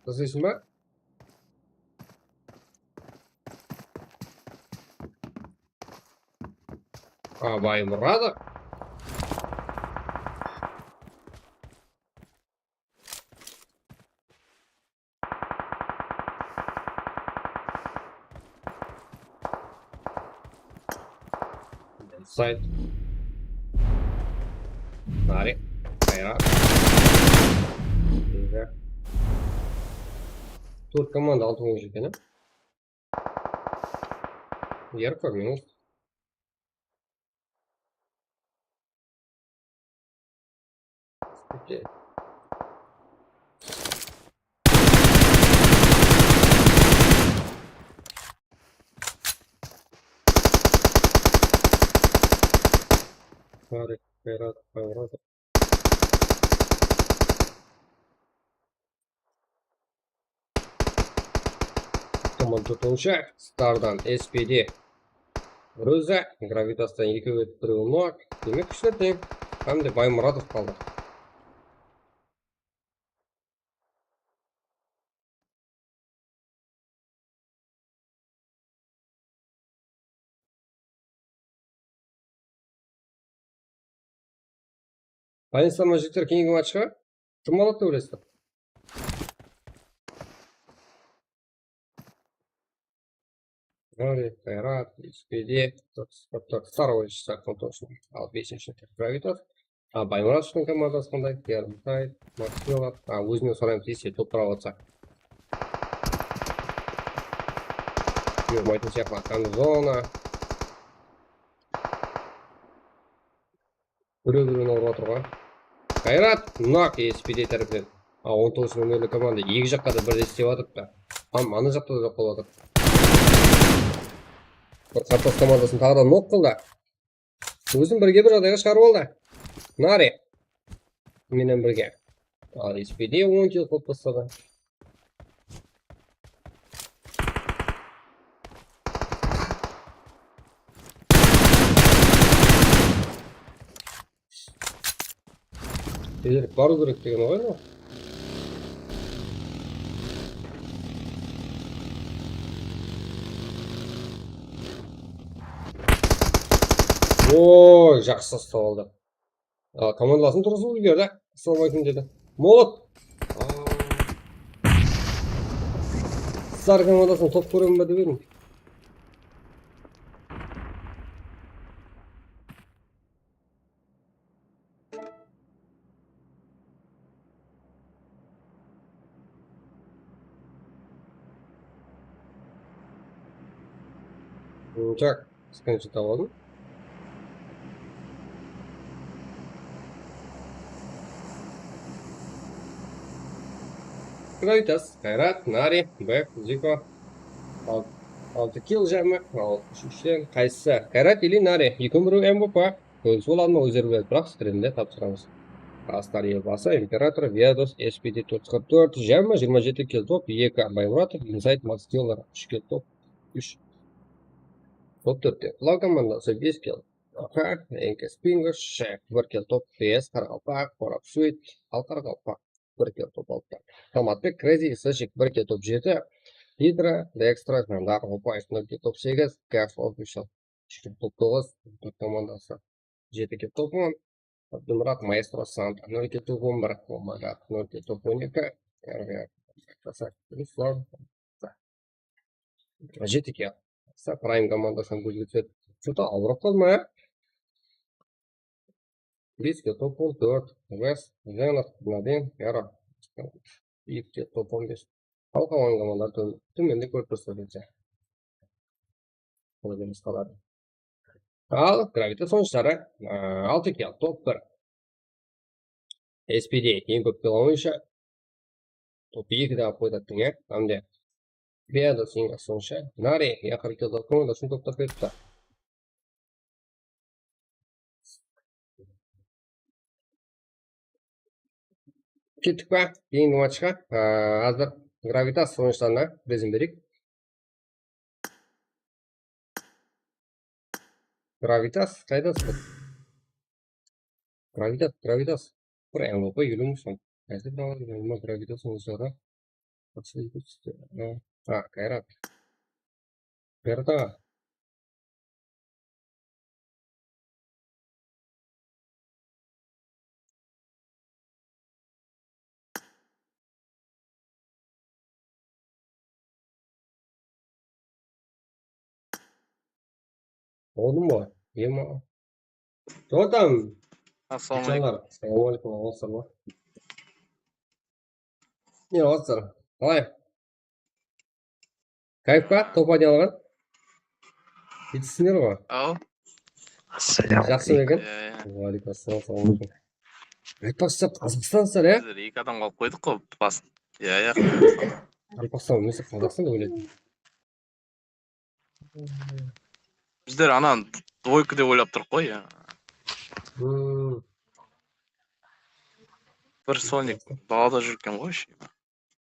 Taslaysań ba? A, Baymuratov. Sayt. Nari. Qayrat. Bizde tórt komanda altı oyıncı eken, á? Erko minus. Nari, Kayrat, Baymuratov. Komanda tórt oyıncı, Stardan S P D. Ruza, Gravitastan ekewi, birewi nok. Demek, kúshler teń. Hám de Baymuratov qaldı. Payınsama jigitler, keyingi matchqa kim aladı dep oylaysızlar? Nari, Kayrat, S P D, Star oyıncısı, Kontoshnik, al besinshi Gravitas. A, Baymurat ushın komandası qanday? Yarımtay, Maksimov, a, ózinen soraymız, esine toqtırıp atsa. Yoq, maytın sıyaqlı, Kanzona. Birew-birewin urıp atır ǵoy. Kayrat, nok, S P D tárepinen. A, on toǵız nomerli komanda eki jaqqa da birden islep atırıptı. Hám ana jaqta da joq bolıp atır. Bir qartas komandasın taǵı da nok qıldı. Ózin birge bir jaǵdayǵa shıǵarıp aldı. Nari. Menen birge. Al, S P D on kill qılıp tasladı. Tezirek barıw kerek degeni ǵoy, mınaw. Oy, jaqsı uslap aldı. A, komandalasın turǵızıp úlgerdi. Assalawma aleykum dedi. Molot. A, Qızlar komandasın top kóremen be dep edim. М, так, скриншот aldım. Gravitas, Kayrat, Nari, Bek, Ziko. Al-, altı kill jámi, al, úsh-úshten qaysı? Kayrat ili Nari, ekewi birew M V P. Kóbisi boladı ma, ózleri biledi, biraq strimde tapsıramız. Astar elbası, Imperator, Viados, S P D tórt qırq tórt, jámi jigirma jeti kill top, eki Baymuratov, Inside, Max Killer, úsh kill top, úsh. Top tórtte Qulaw komandası bes kill. Aka, Enkes Pingo, Shaq, bir kill top, P S, Qaraqalpaq, Qoraq Sweet, al Qaraqalpaq, bir kill top, altı. Samatbek, Crazy, Sashik, bir kill top, jeti. Hidra, Dextra, Jandar, Opay, nol kill top, segiz, Gaf Official, úsh kill top, toǵız, Tórt komandası, jeti kill top, on. Abdulmurat, Maestro, Santa, nol kill top, on bir, Omagat, nol kill top, on eki, Ruslan, jeti kill. Sa, Prime komandasınan gúlge túsedi. Что-то awırıp qaldı ma, ya? Bes kill top, on tórt, Wes, Zenov, Nadin, Yara. Eki kill top, on bes. Al qalǵan komandalar tón-, tómende kórip tursa, dese. Qolay emes qaladı. Al, Gravitas oynayıshları, aa, altı kill, top bir. S P D eń kóp kill oynayıshı. Top ekide alıp qoydı attıń, ya. Hamde Beados eń jaqsı oynayıshı. Nari, yaqın kill top, onda shın toptap beripti. Kettik pa? Keyingi matchqa, aa, házir Gravitas oynayıshlarına prezent bereyik. Gravitas, qaydasız? Gravitas, Gravitas. Bir M V P eliw mıń som. Házir balalar, Gravitas oynayıshları. Ha, Kayrat. Kayrat aǵa. Oldım ba? Ema. Jotam. Assalawma aleykum. Assalawma aleykum, alıqsızlar ma? Ne, alıqsızlar. Qalay? Kayf pa? Top oynay alǵan? Jetisińler ǵoy. Aw. Assalawma aleykum. Jaqsımı eken? Iya, iya. Wa aleykum assalam, assalawma aleykum. Aytpaqshı, Qazaqstansızlar, ya? Bizler eki adam qalıp qoydıq ǵoy, bas. Iya, iya, Qazaqstan. Aytpaqshı, men Qazaqstan dep oyladım. Bizler anan dvoyka dep oylap turıq ǵoy, ya. Hmm. Bir Sonic dalada júrgen ǵoy.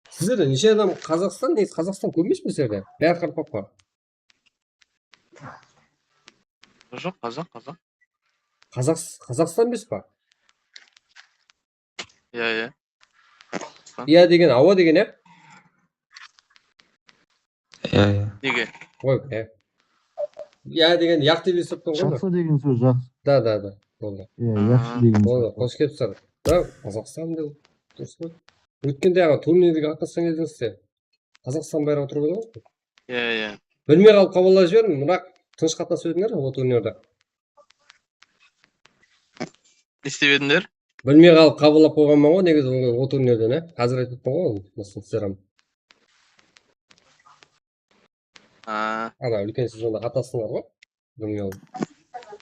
Sizlerde neshe adam Qazaqstan, negizi Qazaqstan kóp emes pe sizlerde? Bári qaraqalpaq pa? Joq, qazaq, qazaq. Qazaq, Qazaqstan emes pa? Iya, iya. Iya degen, awa degen, ya? Iya, iya. Nege? Oy, ya. Iya degen, yaq dep esittim ǵoy. Jaqsı degen sóz, jaqsı. Da, da, da. Boldı. Iya, yaqshı degen sóz. Boldı, xosh kelipsizler. Da, Qazaqstan dep durıs ǵoy. Ótkende aǵa turnirge qatnasqan kedińizde Qazaqstan bayraǵı turıp edi ǵoy. Iya, iya. Bilmey qalıp qabıllap jiberdim, biraq tınısh qatnasıp edińler ol turnirde. Ne istep edińler? Bilmey qalıp qabıllap qoyǵanman ǵoy, negizi ol, ol turnirden, á. Házir aytıp atpan ǵoy, onı, sizler hám. Ha. Ana, úlken sezonda qatnastıńlar ǵoy. Bilmey qalıp.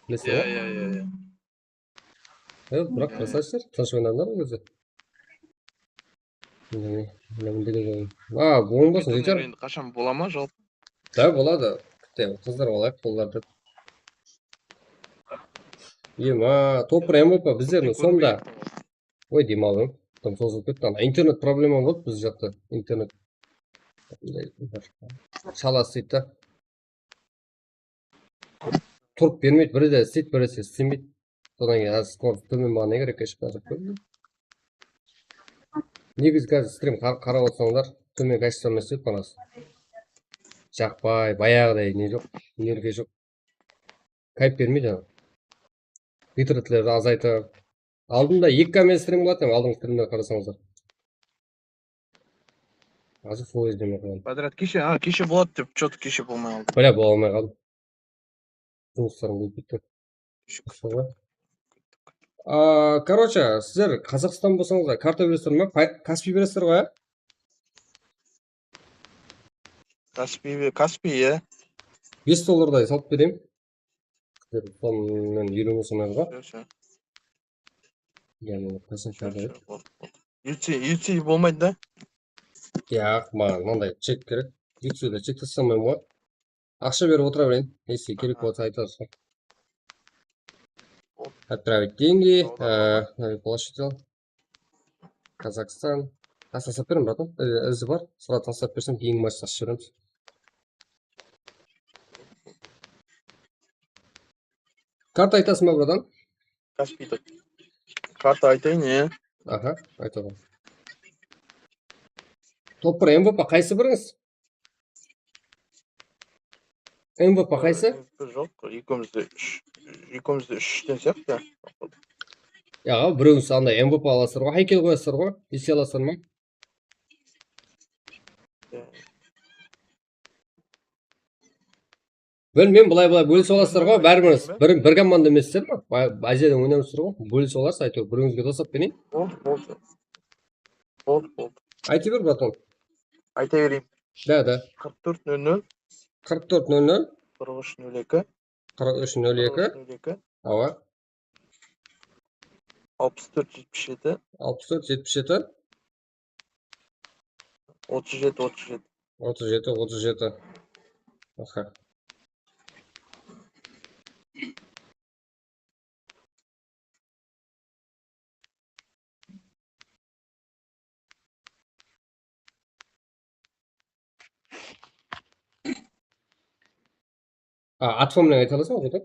Bilesiz ǵoy. Iya, iya, iya, iya. E, biraq krasavchılar, tınısh oynadılar ol gezde. Mine, mine, mine, mine. A, oń basın, jeter. Endi qashan bola ma, jalpı? Da, boladı. Kútte, qızlar alayıq, qollardı. Ema, top bir M V P bizlerdiń sonda. Oy, dem alıń. Tam sozılıp ketti. Ana, internet problema boldı biz jaqta. Internet. Shala isteydi da. Turıp bermeydi, biri de isteydi, biri de istemeydi. Sodan keyin házir skorost tómen bolǵannan keyin rekeshka jaqta. Negizgi házir strim qar-, qarap otsańlar, tómen kachestvoda isteydi, qarasın. Jaqpay, bayaǵıday ne joq, energiya joq. Kayf bermeydi anaw. Bitreytlerdi azaytıp. Aldında eki K men strim qılatın, aldınǵı strimlerge qarasańızlar. Házir full izlemey qoyaman. Badrat, keshe, ha, keshe boladı dep, что-то keshe bolmay qaldı. Bile, bola almay qaldım. Jumıslarım bolıp ketti. Qısqa. A, короче, sizler Qazaqstan bolsańızlar, karta beresizler ma? Pay-, Kaspi beresizler ǵoy, ya? Kaspi, Kaspi, ya. Bes dollarday salıp bereyim. Sizler sonıń menen úyreneseńler ǵoy. Sure, sure. Yaǵnıy, qasın Sure, karta. Sure, boldı, boldı. U T, U T bolmaydı da. Yaq, maǵan mınanday chek kerek. U T de chek taslamayman ǵoy. Aqsha berip otıra bereyin. Если kerek bolsa aytarsın. Отправить деньги, э, положить. Qazaqstan. Házir taslap berem, bratan. Izi bar. Sırada taslap bersem, keyin mash ashıp beremiz. Karta aytasız ma, bratan? Kaspiydi. Karta aytayın, ya. Aha, aytaman. Top bir M V P qaysı birińiz? M V P qaysı? M V P joq, ekewimizde úsh, ekewimizde úshten sıyaqlı. Ya, birewińiz anday M V P alasızlar ǵoy, haykel qoyasızlar ǵoy, ese alasızlar ma? Bilmeymen, bılay-bılay bólisip alasızlar ǵoy, báribir bir, bir komanda emessizler ma? Ba-, Aziyadan oynap atırsızlar ǵoy, bólisip alasız, áytewir, birewińizge taslap bereyin. Boldı, boldı. Boldı, boldı. Ayta ber, bratan. Ayta bereyim. Da, da. Qırq tórt nol nol. Qırq tórt nol nol. Qırq úsh nol eki. Qırq úsh nol eki. Qırq úsh nol eki. Awa. Alpıs tórt jetpis jeti. Alpıs tórt jetpis jeti. Otız jeti otız jeti. Otız jeti otız jeti. Aha. A, at familiyańdı ayta alasań ǵoy, bratan?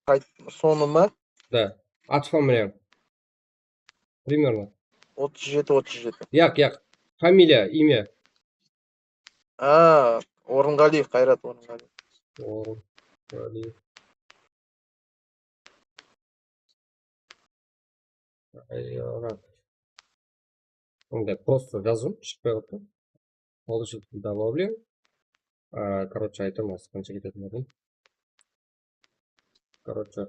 Qayt, sonı ma? Da. At familiyań. Примерно. Otız jeti otız jeti. Yaq, yaq. Familiya, imya. A, Orınǵaliyev, Qayrat Orınǵaliyev. Orınǵaliyev. Qayrat. Mınday просто jazdım, shıqpay qaldı. Ol ushın добавлю. A, короче, aytaman, qansha ketetin edim. Короче.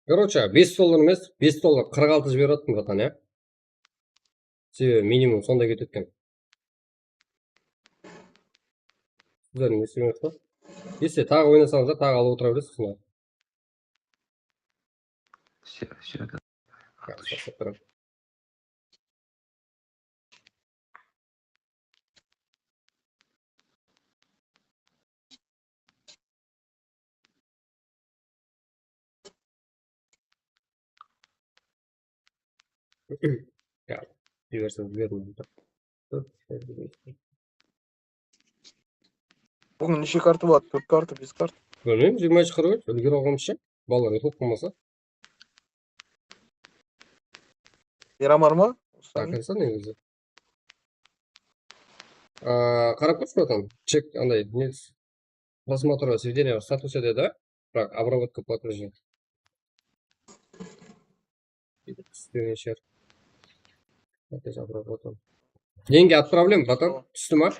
Короче, bes dollar emes, bes dollar qırq altı jiberip atırmın, bratan, ya. Sebebi minimum sonday ketip atkan. Sizlerdiń esligińiz bar. Ese taǵı oynasańızlar, taǵı alıp otıra beresiz, usınday. Всё, всё, да. Yaqshı, tastap beraman. Ya, jibersem jibermeydi. Búgin neshe karta boladı? Tórt karta, bes karta? Bilmeymen, jigirma úsh qırq úsh, úlgere alǵanımızsha. Balalar uyqılıp qalmasa. Miramar ma? Akırsa negizi. Aa, qarap kórshi, bratan. Chek, anday, ne, просмотр сведения в статусе dedi. Biraq обработка платежей. Sure, sure. Платеж обработан. Деньги отправлен, bratan. Tústi ma?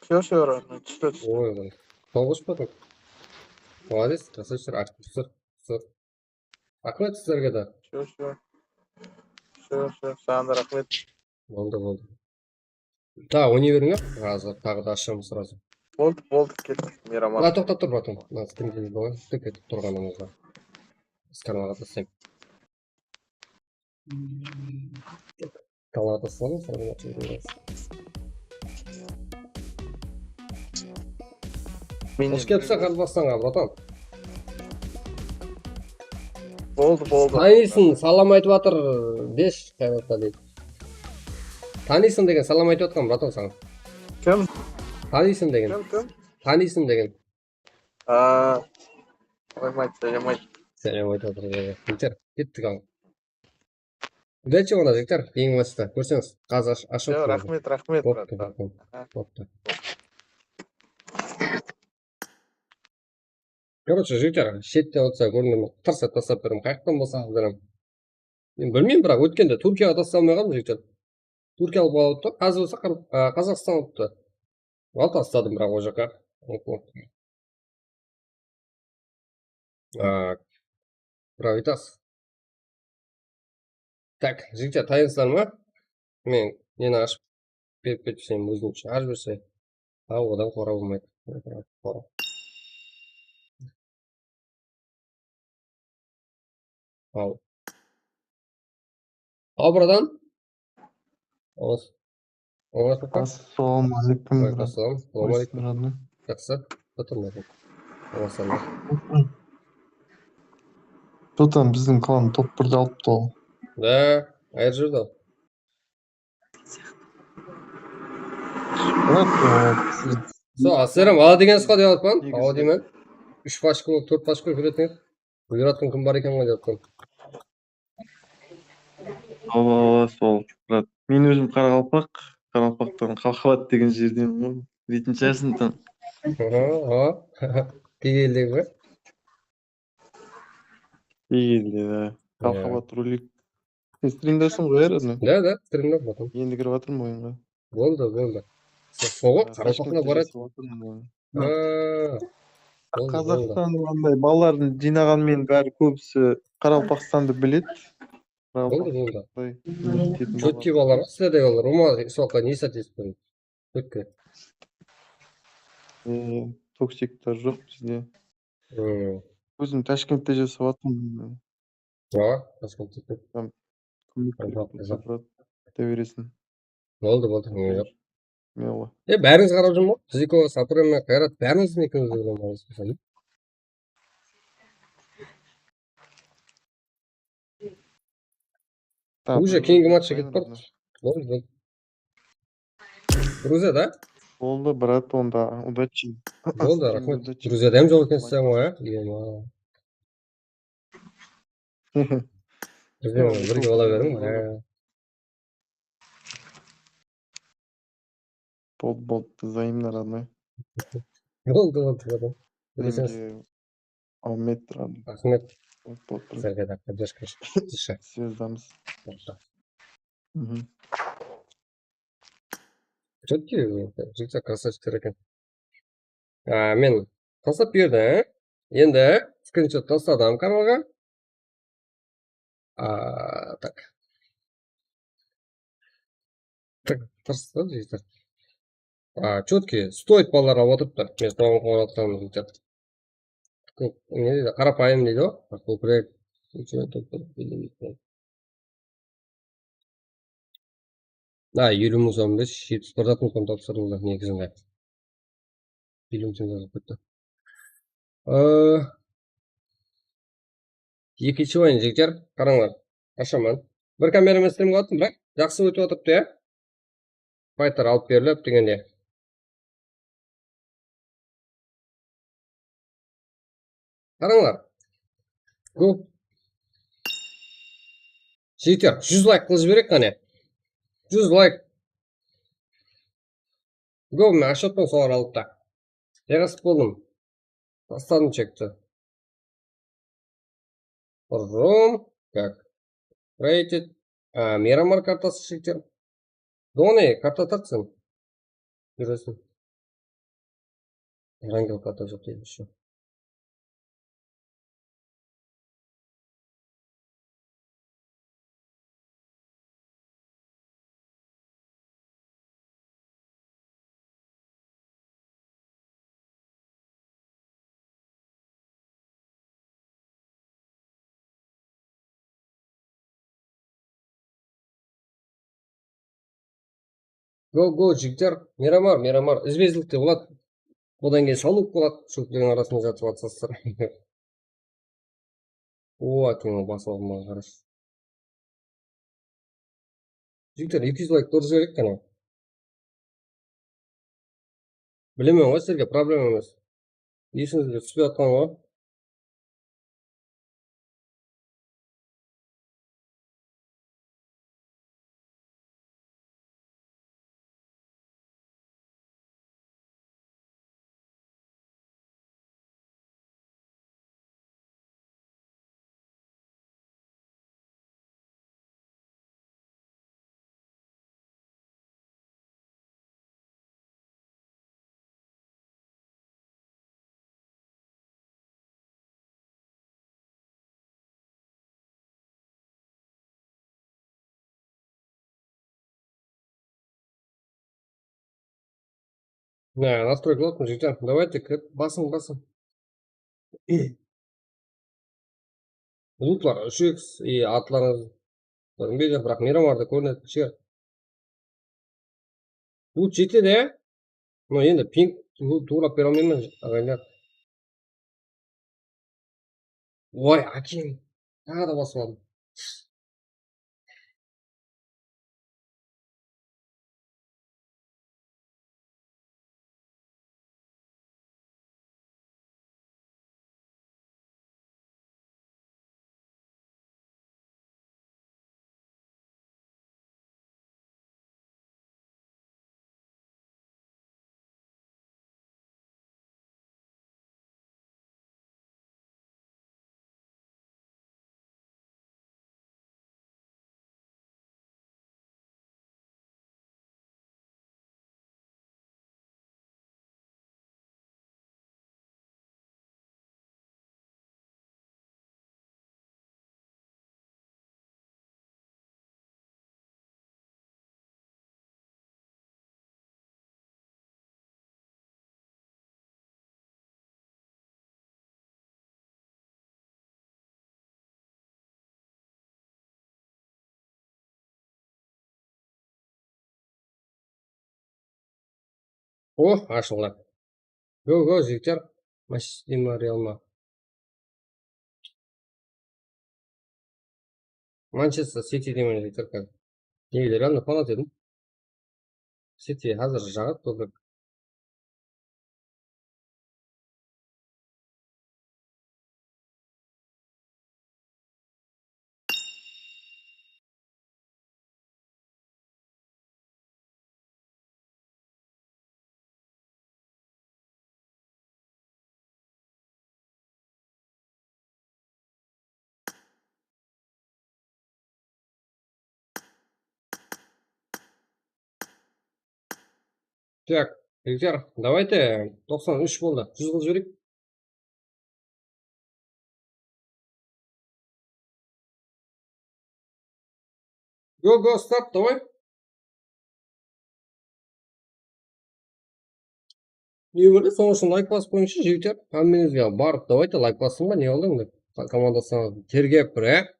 Sure, sure, tústi, tústi. Oy, oy. Toǵız, bratan. Молодец, красавчик, aktivsizler. Raxmet sizlerge de. Sure, sure. Sure, sure. Saǵan da raxmet. Boldı, boldı. Ta, oynay beriń, házir taǵı da ashamız srazı. Boldı, boldı, kettik, Miramar. Mına, toqtap tur, bratan. Mına, streamde bolayın, tık etip turǵanıńızda. Biz kanalǵa taslayın. Kanalǵa taslayın, sonra Mine, Xosh kelipsiz Qaraqalpaqstanǵa, bratan. Boldı, boldı. Tanıysın, salam aytıp atır, besh, Qayratqa deydi. Tanıysın degen salam aytıp atqan, bratan, saǵan. Kim? Tanıysın degen. Kim, kim? Tanıysın degen. Aa, Qoymaydı, sálem ayt. Sálem aytıp atır. Jigitler, kettik al. Udachi ona, jigitler, keyingi matchta kórseńiz. Qazı ash-, ashıp Yo, otırman. Raxmet, raxmet, Boptı, brattan. Boptı. Aha. Boptı. Короче, jigitler, shette otsa kórdim, tırıs etip taslap berdim. Qayaqtan bolsa, bilmem. Men bilmeymen, biraq ótkende Túrkiyaǵa taslay almay qaldım, jigitler. Túrkiya alıp alıptı, házir bolsa Qar-, a, Qazaqstan alıptı. Al, tasladım, biraq, o jaqqa. A, biraq aytasız. Tak, jigitler, tayınsızlar ma? Men neni ashıp berip ketip, sen óziń shıǵarıp jiberseń. Ha, odan qora bolmaydı. Qora. Al. Al, buradan. Ońas-, ońasın. Assalawma aleykum, brat. Assalam. Assalawma aleykum. Qoysın, bratım. Jaqsı. Oturmadım. Ońasın. Bratım, biziń klan top birde alıptı ol. Da, qayerge júrdi ol? Brat, e, siz Sol, Asseram, ala degensiz ǵo dep atpan. Awa deymen. Úsh pachka, tórt pachka júretiń. Buyıratqan kim bar eken ǵo dep atpan. Awa, awa, sol, brat. Men ózim qaraqalpaq, Qaraqalpaqtan Xalxalat degen jerden ǵo. Bileytin shıǵarsıń tam. Aha, aha. Keygelidegi be? Keygelide, da. Xalxalat rolik. Sen strimdasıń ǵoy, ya, родной? Da, da, strimda, bratım. Endi kirip atırman oyınǵa. Boldı, boldı. Soǵıp, Qaraqalpaqqa baradı. Jasıp atırman oyınǵa. Ha. Boldı, boldı. Qazaqstan anday balalardı jıynaǵan menen bári kóbisi Qaraqalpaqstandı biledi. Boldı, boldı. Qaraqalpaqtay bilmeydi dedim. Chótkiy balalar, sizlerde olar, uman, soqqa ne sat esitpedi? Chótkiy. E, toksikler joq bizde. Hmm. Ózim Tashkentte jasap atırman. Awa, Tashkentte. Tam kúnlik Qazaq, kúnlik qazaq. Kete beresin. Boldı, boldı, ne joq. Miyawǵa. E, bárińiz qarap júrme? Ziko, Sapır, eme, Qayrat, bárińiz ekewimiz bilen alıs bolsam. Уже keyingi matchqa ketip barmız. Boldı, boldı. Gruziya da? Boldı, brat, onda, udachi. Boldı, raxmet. Gruziyada hám joq ekenseń ǵoy, ya? Iyem-aw. Birge bola beriń. Boldı, boldı, zayımlar, родной. Boldı, boldı, boldı. Bileseń. Amet, raxmet. Raxmet. Boldı, boldı. Sizlerge de, поддержка. Звездамыз. Boldı. Чётко, jigitler красавчиктер eken. A, men taslap berdim. Endi skrinshot tasladım kanalǵa. A, tak. Tak, tırıstı, jigitler. A, чётко, стоит balalar alıp otırıptı. Men soǵan qoyıp atırman, jigitler. Kóp, ne deydi, qarapayım deydi ǵo. Kóbirek. A, eliw mıń son bes, jetpis bir zat mıń son tapsırıldı, negizinde. Eliw mıń son bes zat ketti. Ee, ekinshi oyın, jigitler, qarańlar. Ashaman. Bir kameraman strim qılıp attım, biraq jaqsı ótip atırıptı, ya. Fayter alıp berilip degende. Qarańlar. Go. Jigitler, júz layk qılıp jibereyik qáne. Júz layk. Go, men ashıp atpan solar alıp ta. Jayǵasıp boldım. Tasladım chekti. Rom, как? Rated. A, Miramar kartası shekter. Done, karta tartsın. Júresin. Erangel karta joq deydi ещё. Go, go, jigitler. Miramar, Miramar. Izbe-izlikte boladı. Odan keyin sawlıp boladı. Shóklerdiń arasında jatıp atsazlar. O, akeń, basıp aldım, qarash. Jigitler, eki júz layk durıs bereyik qáne. Bilemen ǵoy, sizlerge problema emes. Esińizge túspey atqan ǵoy. Ne, nastroykalar jigitler. Давайте, kirip, basıń, basıń. Lutlar úsh iks, и atlarıńız. Kórinbeydi, biraq Miramarda kórinedi, kishi. Lut jetedi, ya? No, endi ping tu-, tuwrılap bere almayman, aǵayinler. Oy, ákem. Taǵı da basıp aldım. O, ashıldı. Go, go, jigitler. Manchester ma, Real ma? Manchester City deymen, jigitler, házir. Nege Realnı fanat edim. City házir jaǵadı, toprak. Так, jigitler, давайте, toqsan úsh boldı. Júz qılıp jibereyik. Go, go, start, давай. Ne bóldi? Sonıń ushın layk basıp qoyıńshı, jigitler. Hámmeńizge barıp, давайте, layk basıń ba, ne qıldıń dep. Komandasına tergep bir, e?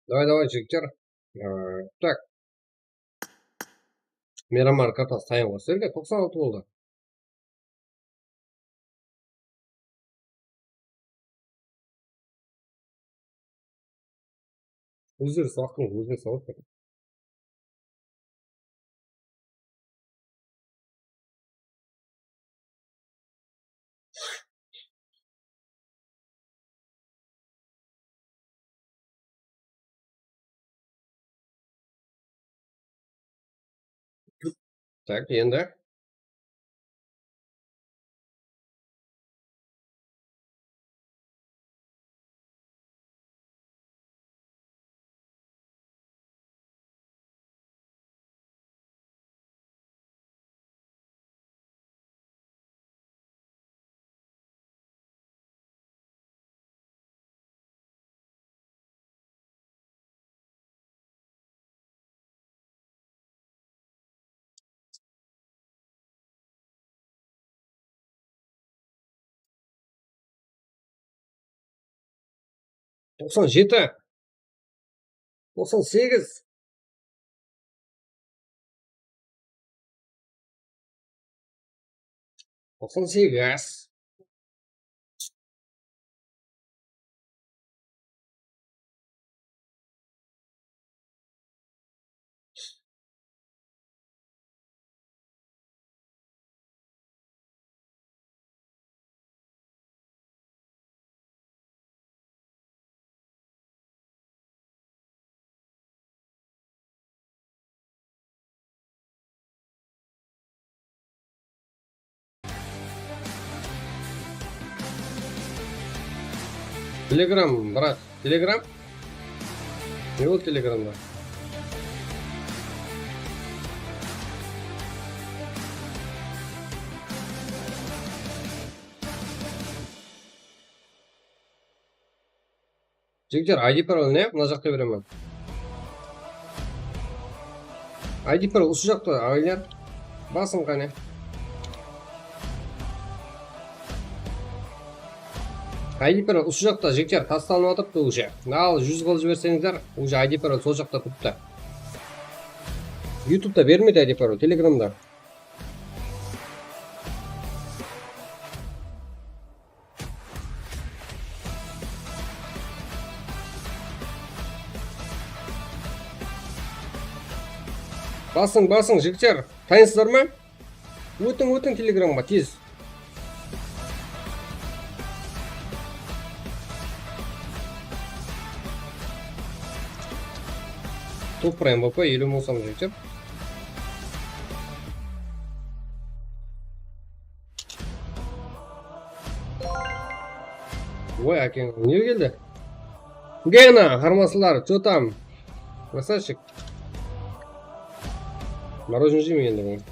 Давай, давай, jigitler. Ee, так. Miramar kartası tayın ǵoy. Sizlerge toqsan altı boldı. Ózleri sawattıń ózine sawat bar. Tak, endi. Toqsan jeti. Toqsan segiz. Toqsan segiz. Telegram, brat, Telegram. Ne boldı Telegramda? Jigitler, I D parol ne? Mına jaqqa beremen. I D parol usı jaqta, aǵaylar. Basıń qáne. I D parol usı jaqta, jigitler, taslanıp atırıptı уже. Al, júz qılıp jiberseńizler, уже I D parol sol jaqta turıptı. YouTube'da bermeydi I D parol, Telegramda. Basıń, basıń, jigitler. Tayınsızlar ma? Ótiń, ótiń Telegramǵa, tez. Topır M V P eliw mıń som, jigitler. Oy, ákeń, ne keldi? Gena, harmaslar, что там? Красавчик. Мороженое jeymen endi búgin.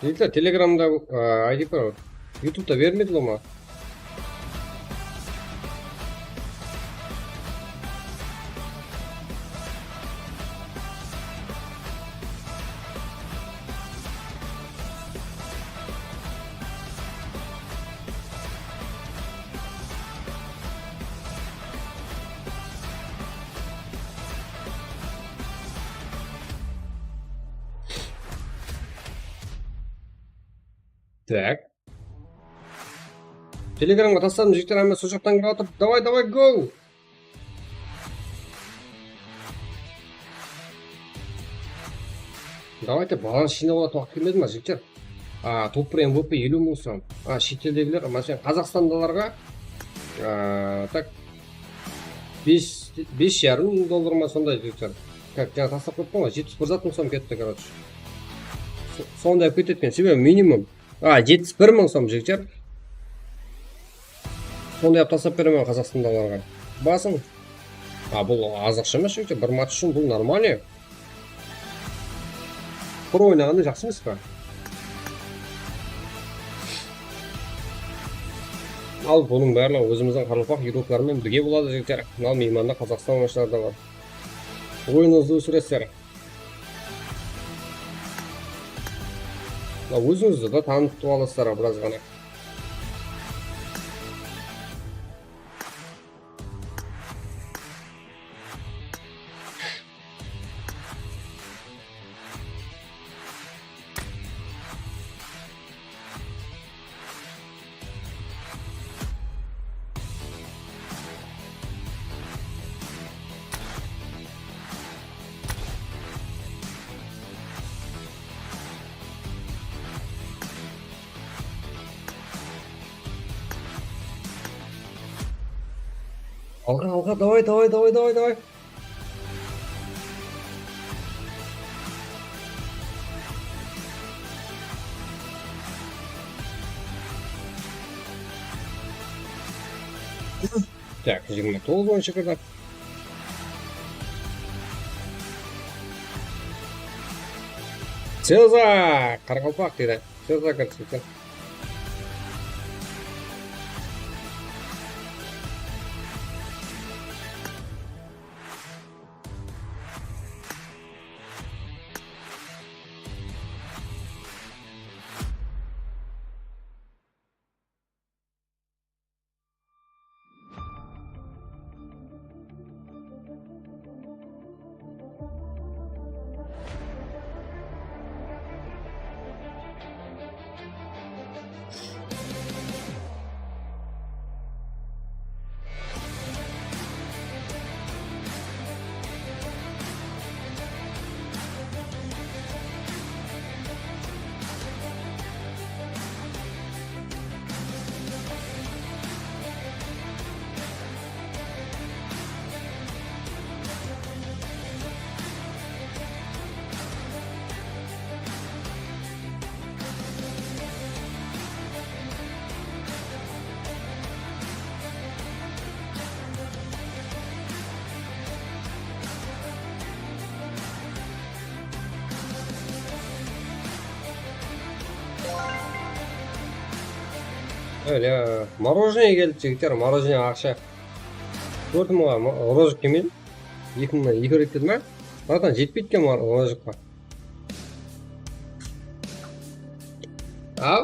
Jigitler, Telegramda, a, I D parol. YouTube'da bermedi ǵoy maǵan. Так. Telegramǵa tasladım, jigitler, hámme sol jaqtan kirip atır. Давай, давай, go! Давайте, balans jıynap alatın waqıt kelmedi ma, jigitler? A, topır M V P eliw mıń som. A, shet eldegiler, máselen, qazaqstandalarǵa, a, так, bes, bes jarım dollar ma, sonday, jigitler. Как, jańa taslap qoyıppan ǵoy, jetpis bir zat mıń som ketti, короче. So-, sonday alıp ketedi eken, sebebi minimum. A, jetpis bir mıń som, jigitler. Sonday alıp taslap beremen qazaqstandalarǵa. Basıń. A, bul az aqsha emes, jigitler, bir match ushın bul нормально. Pro oynaǵanda jaqsı emes pa? Al, bunıń barlıǵı ózimizdiń qaraqalpaq yurtlıqları menen birge boladı, jigitler. Al, miymanda Qazaqstan oyınshıları da bar. Oyınıńızdı ósiresizler. Mına, ózińizdi de tanıtıp alasızlar biraz ǵana. Alǵa, alǵa, давай, давай, давай, давай, давай. Так, jigirma toǵız oyınshı kirdi. Seza, qaraqalpaq deydi. Seza kirdi. Ólya, мороженое keldi, jigitler, мороженое aqsha. Tórt mıńǵa mo-, розыгрыш kelmedi. Eki mıńnan eki reyt dedi ma? Bratan, jetpeydi eken mor-, розыгрышqa. Al.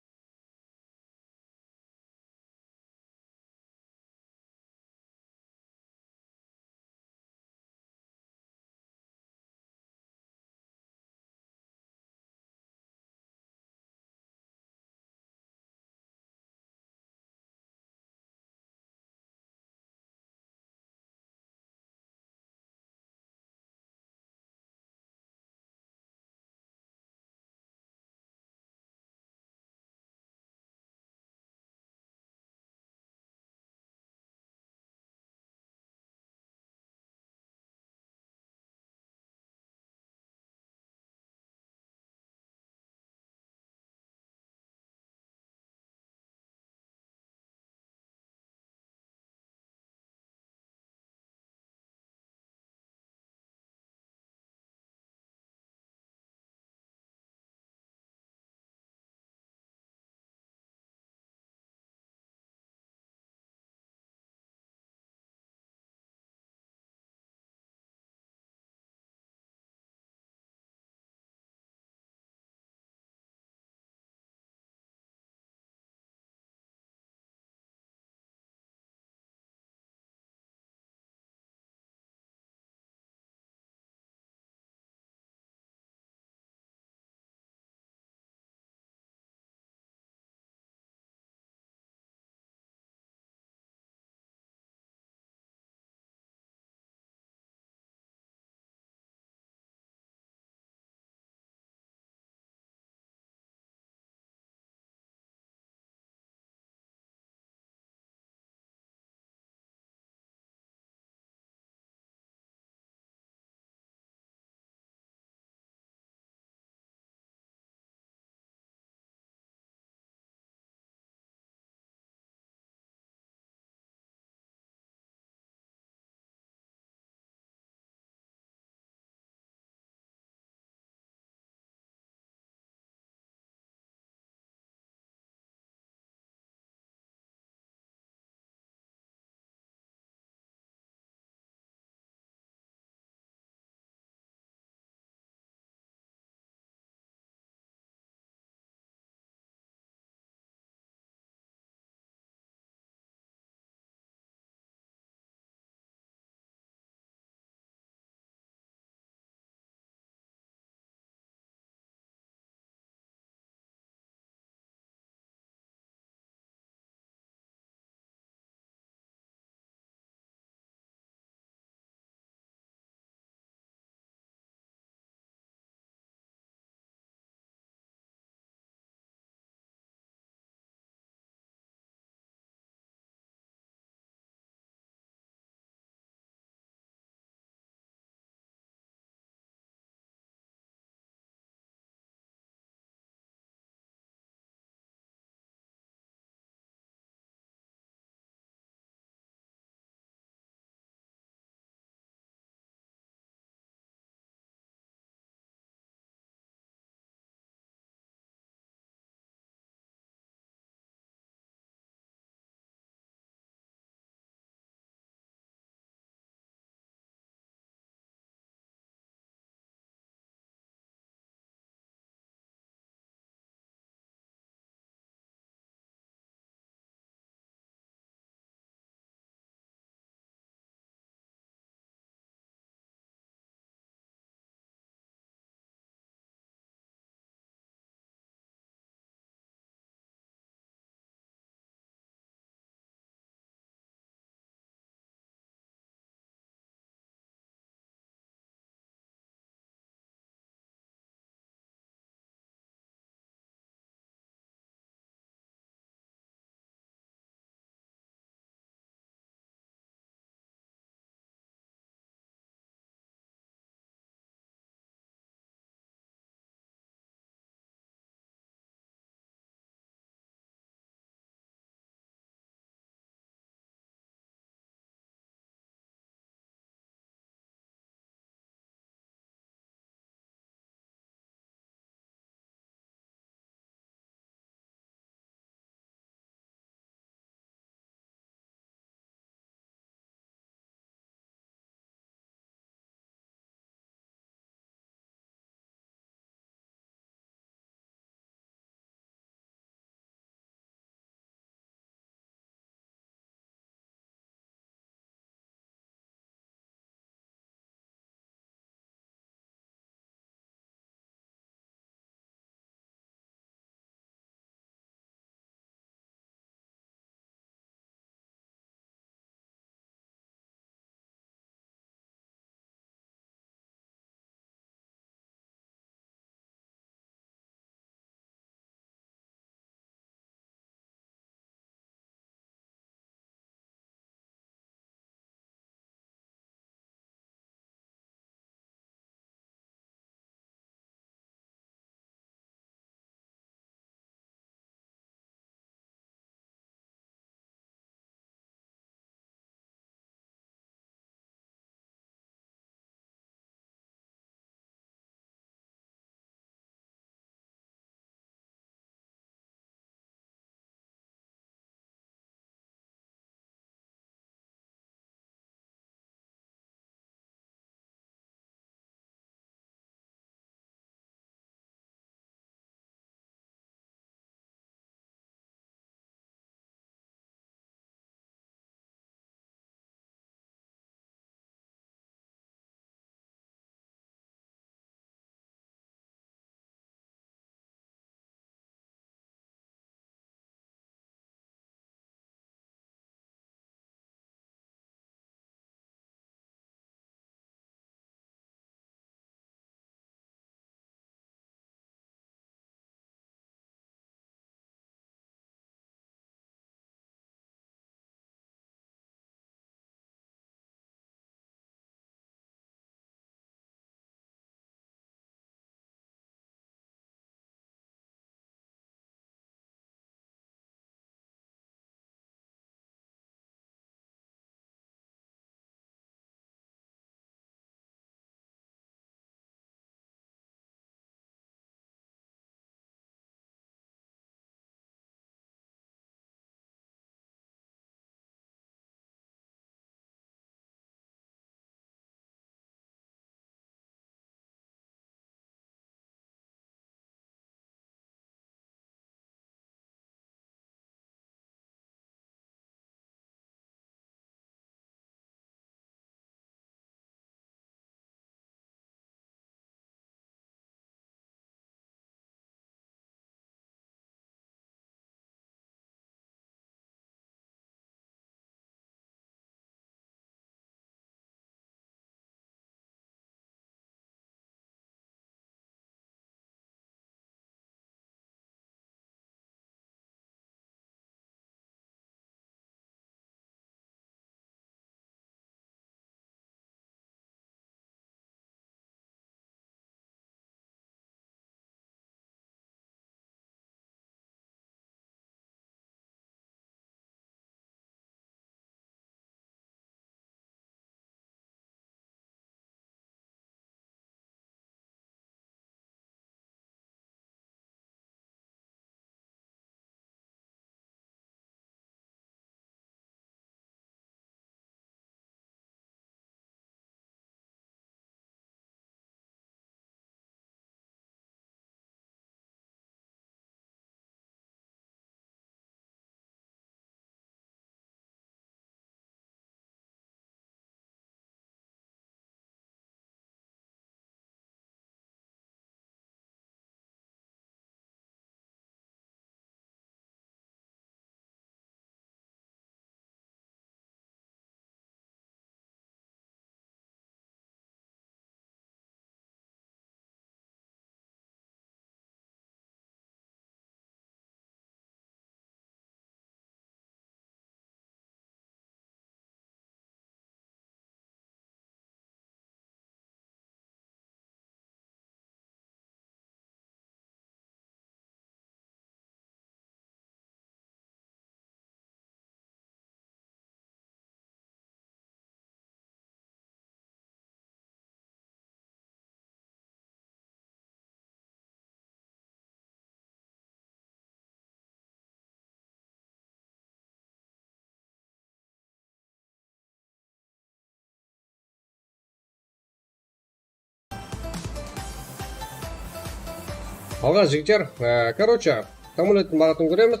Alǵa, jigitler, e, короче, tam óletin baǵatın kóremiz.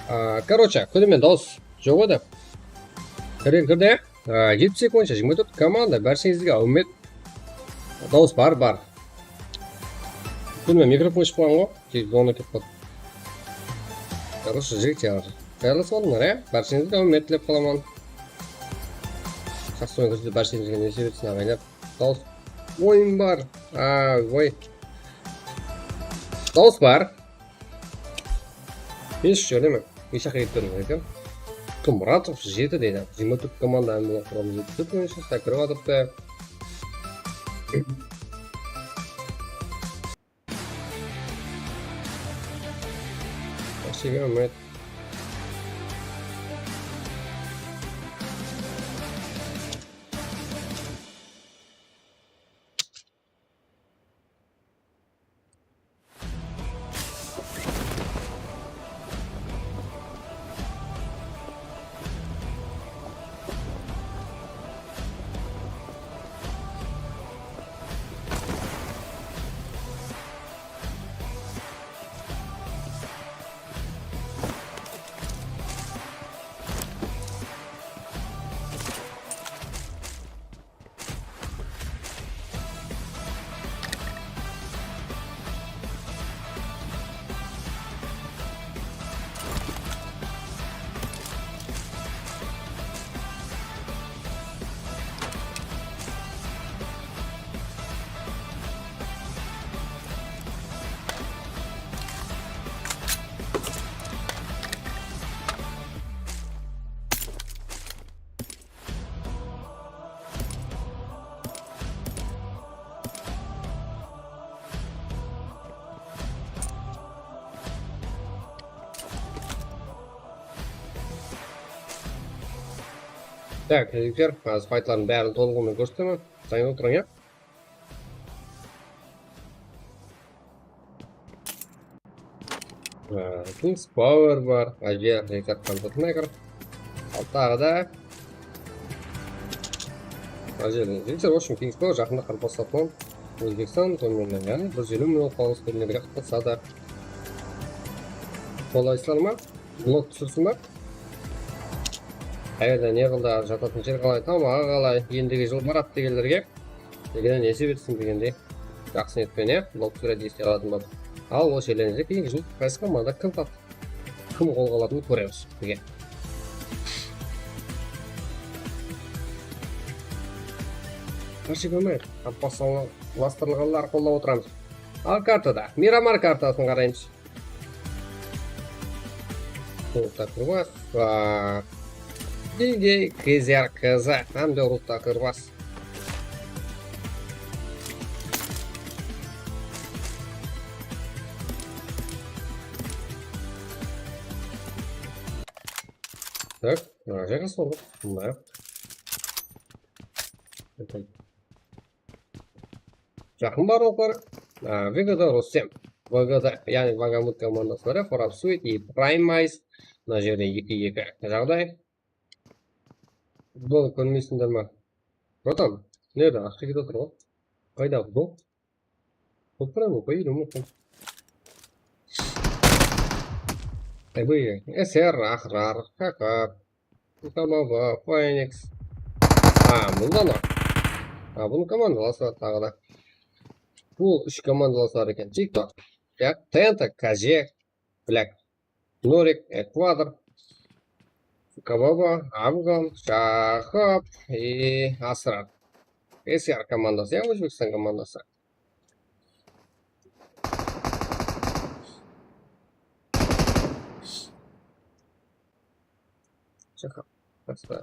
E, короче, kúni men dawıs joq edi. Kirgen kirdi. E, jetpis eki boyınsha jigirma tórt komanda, bársheńizge áwmet. Dawıs bar, bar. Kúni men mikrofon iship qoyǵan ǵoy. Tez zona ketip qaldı. Короче, jigitler, tayarlasıp aldıńlar, e? Bársheńizge áwmet tilep qalaman. Shaxsıy oyın kórsetiw bársheńizge nesip etsin, aǵaylar. Dawıs oyın bar. A, oy. Dawıs bar. Hesh jerde men. Hesh jaqqa ketip bermegen eken. Muratov jeti deydi. Jigirma tórt komanda hám quramız jetpis tórt boyınsha, Sakirov atırıptı. Спасибо, Мэтт. Tak, jigitler, házir faytlardıń bárin tolıǵıwın kórsetemen. Sayın otırıń, ya. Ee, King's Power bar, Ajer, Rekar Qantatmaker. Al taǵı da. Ajer, Rekar, в общем, King's Power jaqında qartbas satıp alıń. Ózbekstan, sonıń menen, yaǵnıy bir júz eliw mıń qalısıp, elinedi, qatnassadı. Qolaysızlar ma? Blok túsirsin ba? Qayerden, ne qıldı, jatatın jer qalay, tamaǵı qalay, endigi jıl baradı degenlerge. Degenen nesip etsin degendey. Jaqsı niyetpen, ya, blog súwreti este alatın boldı. Al, osı jerlerińizde keyingi jıl qaysı komanda kim tap-, kim qolǵa alatının kóremiz. Birge. Qarshı kórmey, tappasalı lastırılǵanlar qollap otıramız. Al kartada, Miramar kartasın qaraymız. Ruta Kırbas. Aa, Bilgey Kizerkızı hám de Ruta Kırbas. Tak, mına jaqqa soldıq. Mına. Jaqın barlıqlar, a, V G D Rustem. V G D, yaǵnıy Vagamut komandası bar, ya, Xorab Suit, Ibrahim Ays. Mına jerde eki eki jaǵday. Futbol kórmeysizler ma? Bratan, nerde? Aqsha ketip atır ǵoy. Qayda futbol? Futbol ǵoy, qoy, múmkin. Ey, bu S R, Ahrar, Kakap. Ukababa, Phoenix. A, bunda da. A, bunıń komandalası bar taǵı da. Bul úsh komandalası bar eken. TikTok. Ya, Tenta, Kajek, Black. Norik, Ekvador. Ukababa, Afgan, Jaqıp, e, Asrar. S R komandası, ya, Ózbekstan komandası. Jaqıp. Basqa.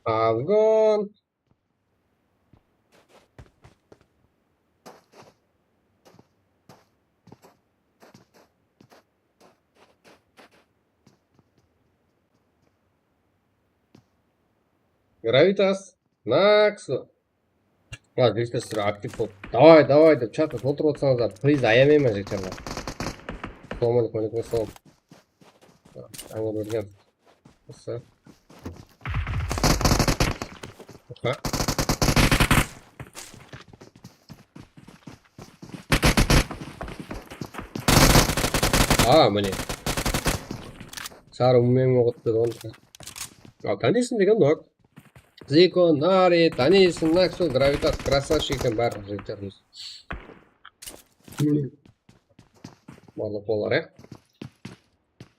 Afgan. Gravitas. Naksu. Ha, Gravitas aktiv boldı. Davay, davay dep chatqa toltırıp otırsańızlar, priz ayamayman, jigitler. Assalawma aleykum, aleykum assalam. Ańır bergen. Usı. Oqa. A, mine. Sarı mıń oqıttı da onı. Al, tanıysın degen nok. Ziko, Nari, tanıysın, Naksu, Gravitas, krasavshik eken, barlıq jigitlerimiz. Barlıq bolar, ya.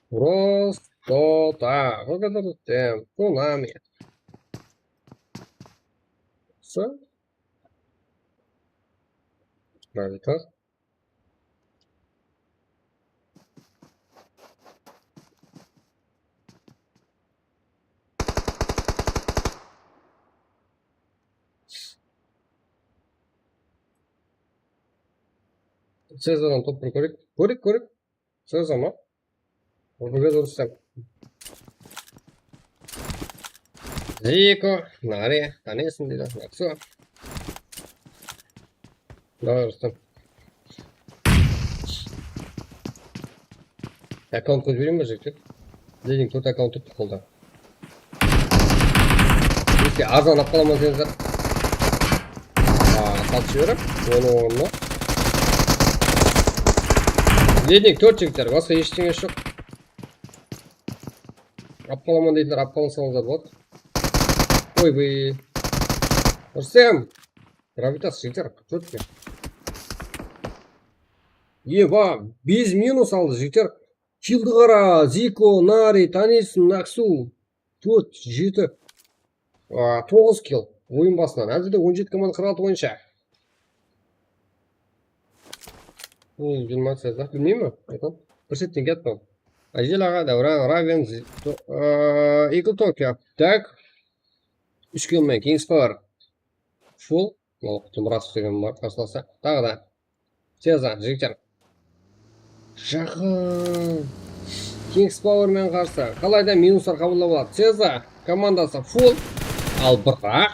Просто так. Tsunami. Все. Gravitas. Sezardan top bir kóreyik. Kóreyik, kóreyik. Sezar ma? Orbege durıs. Ziko, Nari, tanıysın deydi. Naksu. Davay, Rustam. Akkaunt kózip bereyin be, jigitler? Lekin tórt akkaunt turıptı qolda. Bizge arzan alıp qalaman senzler. Aa, satıp jiberip, onı ornına. Lekin tórt, jigitler, basqa eshittirińiz joq. Alıp qalaman deydiler, alıp qalsańızlar boladı. Oybay. Rustam. Gravitas, jigitler, tórt pe? Eba, bes minus aldı, jigitler. Killdi qara, Ziko, Nari, tanıysın, Naksu. Tórt, jeti. Aa, toǵız kill. Oyın basınan. Házirde on jeti komanda qırq altı oyınsha. Ol jigirma sezdi, bilmeymen. Aytam. Bir setten kettim. Ajel aǵa, Davran, Raven, Zi-, to-, aa, Eagle Tokyo. Tak. Úsh kill men, Kings Power. Full. Mınaw Timurasov degen bar, qarsalasa. Taǵı da. Seza, jigitler. Jaqın. Kings Power men qarsı. Qalayda minuslar qabıllap aladı. Seza komandası full. Al, biraq.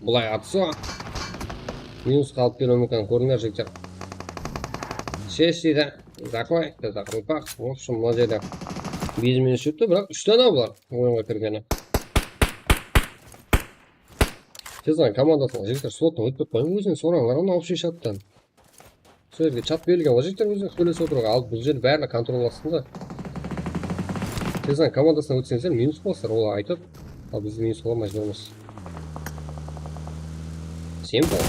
Bılay atsa. Minus qalıp keliwi múmkin, kórdińler, jigitler. Shesh deydi. Такой, это рыбак. В общем, mına jerde bes minus júripti, biraq úsh dana bular oyınǵa kirgeni. Sezgan komandasına jigitler, slottan ótpey qoyıń, ózinen sorańlar, onı alıp sheshadı. Sol jerge chat berilgen ǵoy, jigitler, ózine sóylesip otırıwǵa, al, bul jerdi bárine kontrol astında. Sezgan komandasına ótseńizler, minus bolasızlar, olar aytıp, al, bizdi minus qıla majbúrmız. Sen bol.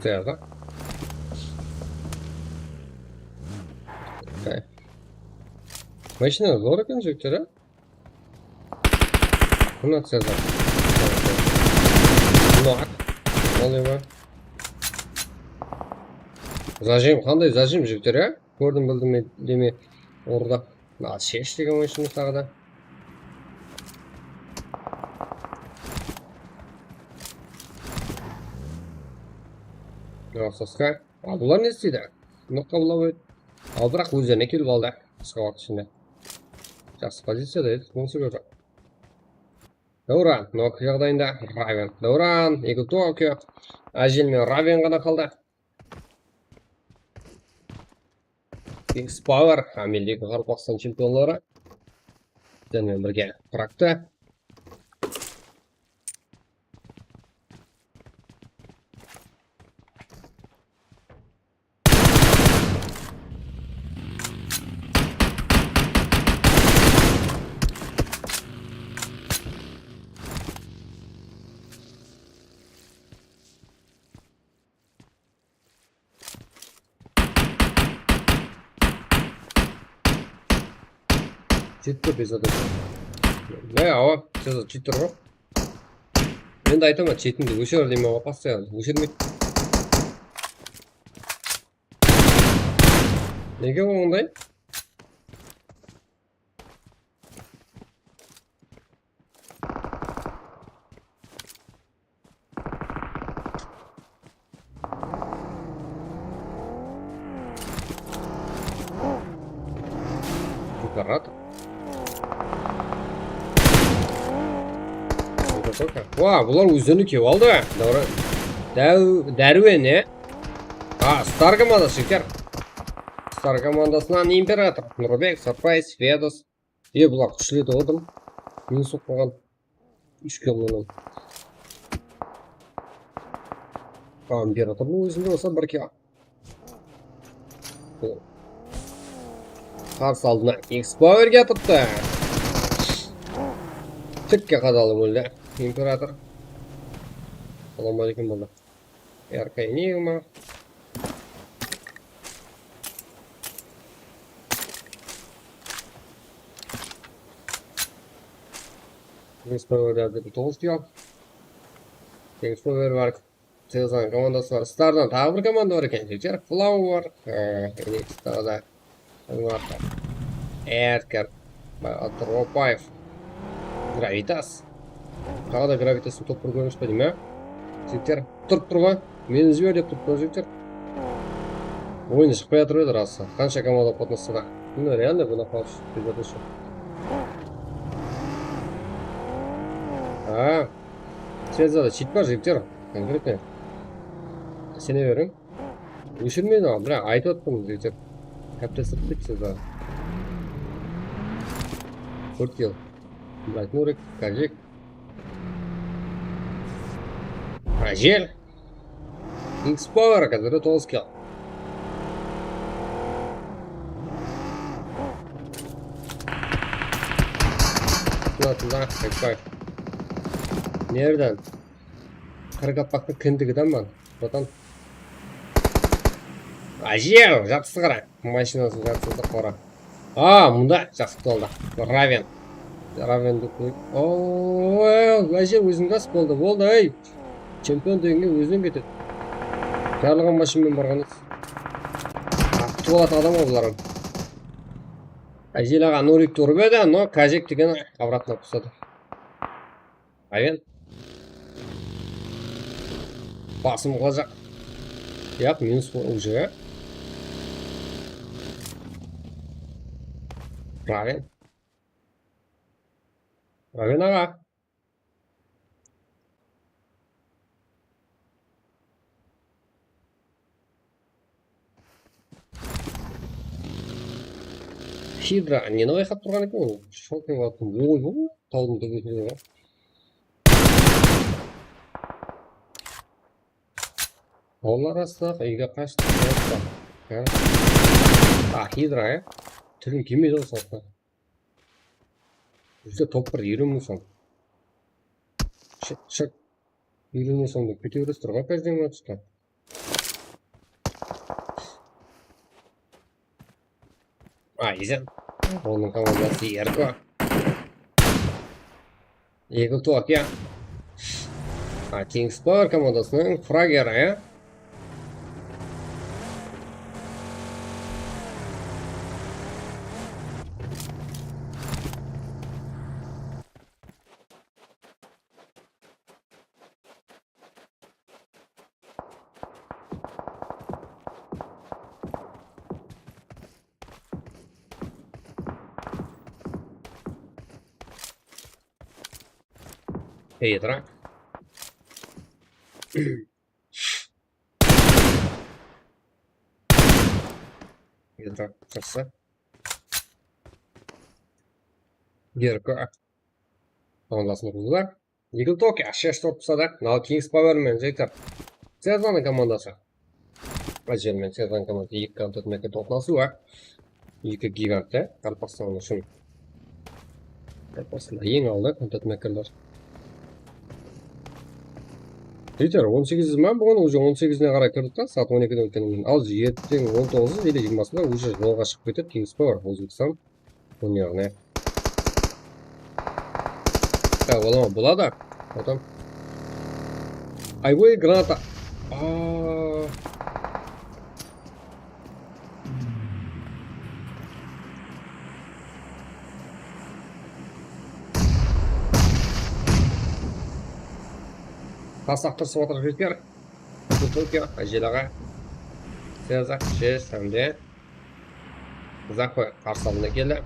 Sıyaqta. Okey. Mashina zor eken, jigitler, a? Mına Sezar. Nok. Ol ne bar? Zajim, qanday zajim, jigitler, a? Kórdim, bildim, deme, orda. Mına shesh degen oyınshımız taǵı da. Mına saska. A, bular ne isteydi? Nokqa bular. Al, biraq ózlerine kelip aldı. Qısqa waqıt ishinde. Jaqsı poziciyada edi, onısı kóre. Davran, nok jaǵdayında. Raven. Davran, Eagle Tokyo. Ajel menen Raven ǵana qaldı. Kings Power, hámmeldegi Qaraqalpaqstan chempionları. Bizlermen birge qıraqta. Cheater bezada. Ne, awa, cheater, cheater ǵoy. Men de aytaman, cheatingdi óshir deymen ǵoy, постоянно óshirmeydi. Nege onday? Imperator. Oka, bular ózlerine kelip aldı. Davra-, dáw-, dárwe ne? A, Starga ma da shekar. Star komandasınan Imperator, Nurbek, Surprise, Fedos. E, bular kúshli edi ǵoy, dım. Minus bolıp qalǵan. Úsh kill menen. A, Imperatordıń ózinde bolsa bir kill. Qarsı aldına Kings Power kiyatırıptı. Tikke qadalıp óldi Imperator. Salam aleykum boldı. R K Enigma. Kings Power da bir toǵız kill. Kings Power bar. Sezon komandası bar. Stardan taǵı bir komanda bar eken, jigitler. Flower, e, Enix, taǵı da. Erker. Atır Ropaev. Gravitas. Taǵı da Gravitastıń top bir kórinis pa deymen, a? Jigitler, turıp tur ǵoy. Meni jiber dep turıp tur, jigitler. Oyın shıqpay atır edi rası. Qansha komanda qatnassa da. Mine, realno buna qarsı dep atır. A. Sezada chit bar, jigitler. Konkretno. Isene beriń. Óshirmeydi maǵan, biraq aytıp atırman, jigitler. Háptesi bitpeydi Sezada. Tórt kill. Bright Nurik, Kajik. Ajel. Kings Power, házir toǵız kill. Bunatında, Hekpay. Nereden? Qırqapaqtıń kindigi da man. Bratан. Ajel, jaqsı qara. Mashinasın jaqsı qara. A, mında jaqsı qıldı. Raven. Ravendi qoyıp. O, Ajel, óziń jas boldı. Boldı, ey. Chempion degenge ózinen ketedi. Jarılǵan mashinamen barǵan edi. Attı boladı adam ǵoy bular. Ajel aǵa Nurikti urıp edi, no Kajek degen обратно qusadı. Raven. Basım qılajaq. Yaq, minus уже. Raven. Raven aǵa. Hidra, neni bayqap turǵan eken ol? Shokıp atırman. Oy, oy, tawdıń tóbesinde bar. Olar astaq, úyge qashtı. Hoppa. Ha? A, Hidra, ya? Tilim kelmeydi ǵoy, salqın. Bizde top bir elliw mıń som. Shık, shık. Elliw mıń somdı kóterip tur ǵoy, каждый matchta. Ayzen. Onıń komandası Erko. Eki Tokio. A, Kings Power komandasınıń frageri, ya. Hidra. Hidra, jaqsı. Gerko. Komandasın qurdılar. Eagle Tokyo, sheshti urıp tasladı. Mınaw Kings Power menen jigitler. Sezonıń komandası. Ajel menen Sezon komandası eki kontent maker toqlasıw, a. Eki gigant, a, Qaraqalpaqstan ushın. Qaraqalpaqstanda eń aldı kontent makerler. Jigitler, on segiz ma? Bugün уже on segizine qaray kirdik ta, saat on ekiden ótkennen keyin. Al, erteń on toǵızı ele jigirmasında уже jolǵa shıǵıp ketedi Kings Power, Ózbekstan. Bunıń yaǵnıy. Ya, ola ma? Boladı. Adam. Ayway, granata. Aa. Tas aqtırısıp atır jigitler. Tokio, Ajel aǵa. Sezar, Jez, hám de Zaxo qarsı aldına keldi.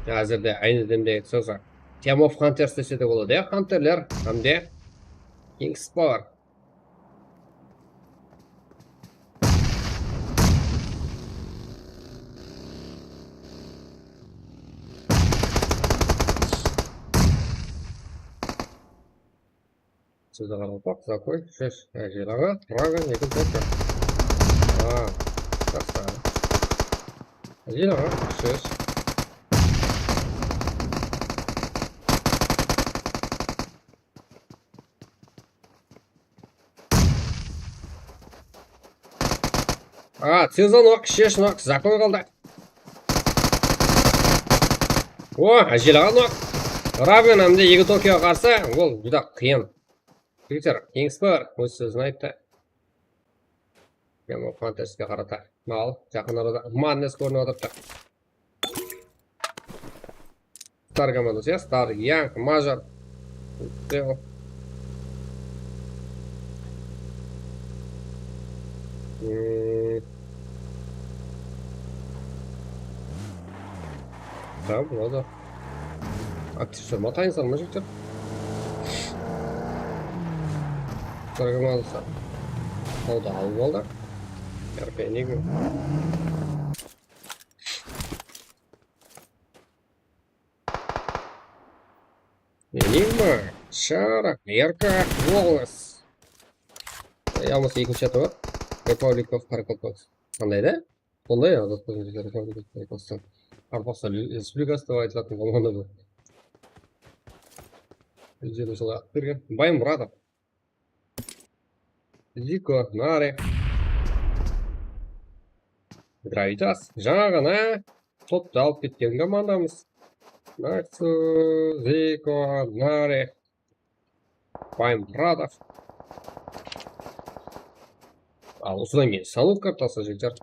Házirde aynı demde Sezar. Team of Hunters dese de boladı, ya, Hunterler hám de Kings Power. Sizde qaraqalpaq, Zakoy, úsh, Ájel aǵa, Raven, eki, Zakoy. A, jaqsı. Ájel aǵa, úsh. A, Cezanok, Sheshnok, Zakoy qaldı. O, Ájel aǵa nok. Raven hám de eki Tokioǵa qarsı, ol júdá qıyın. Jigitler, Kingspar óz sózin ayttı. Yama Fantastiga qarata. Al, jaqın arada Madness kórinip atırıptı. Star komandası, ya? Star, Young, Major. Teo. Hmm. Tamam, buladı. Aktiv sorma tayın salma jigitler. Star komandası. Tawdı alıp aldı. R P Enigma. Enigma, Shark, R K, Wallace. Ya bolmasa ekinshi atı bar. Republic of Qaraqalpaqstan. Qanday da? Sonday ya, Republic of Qaraqalpaqstan. Qaraqalpaqstan Respublikası dep aytılatuǵın bolǵanda da. Ózderi sonday at bergen. Baymuratov. Ziko, Nare. Gravitas. Jańa ǵana toptı alıp ketken komandamız. Naksu, Ziko, Nare. Baymuratov. Al, usıdan keyin Sanuk kartası, jigitler.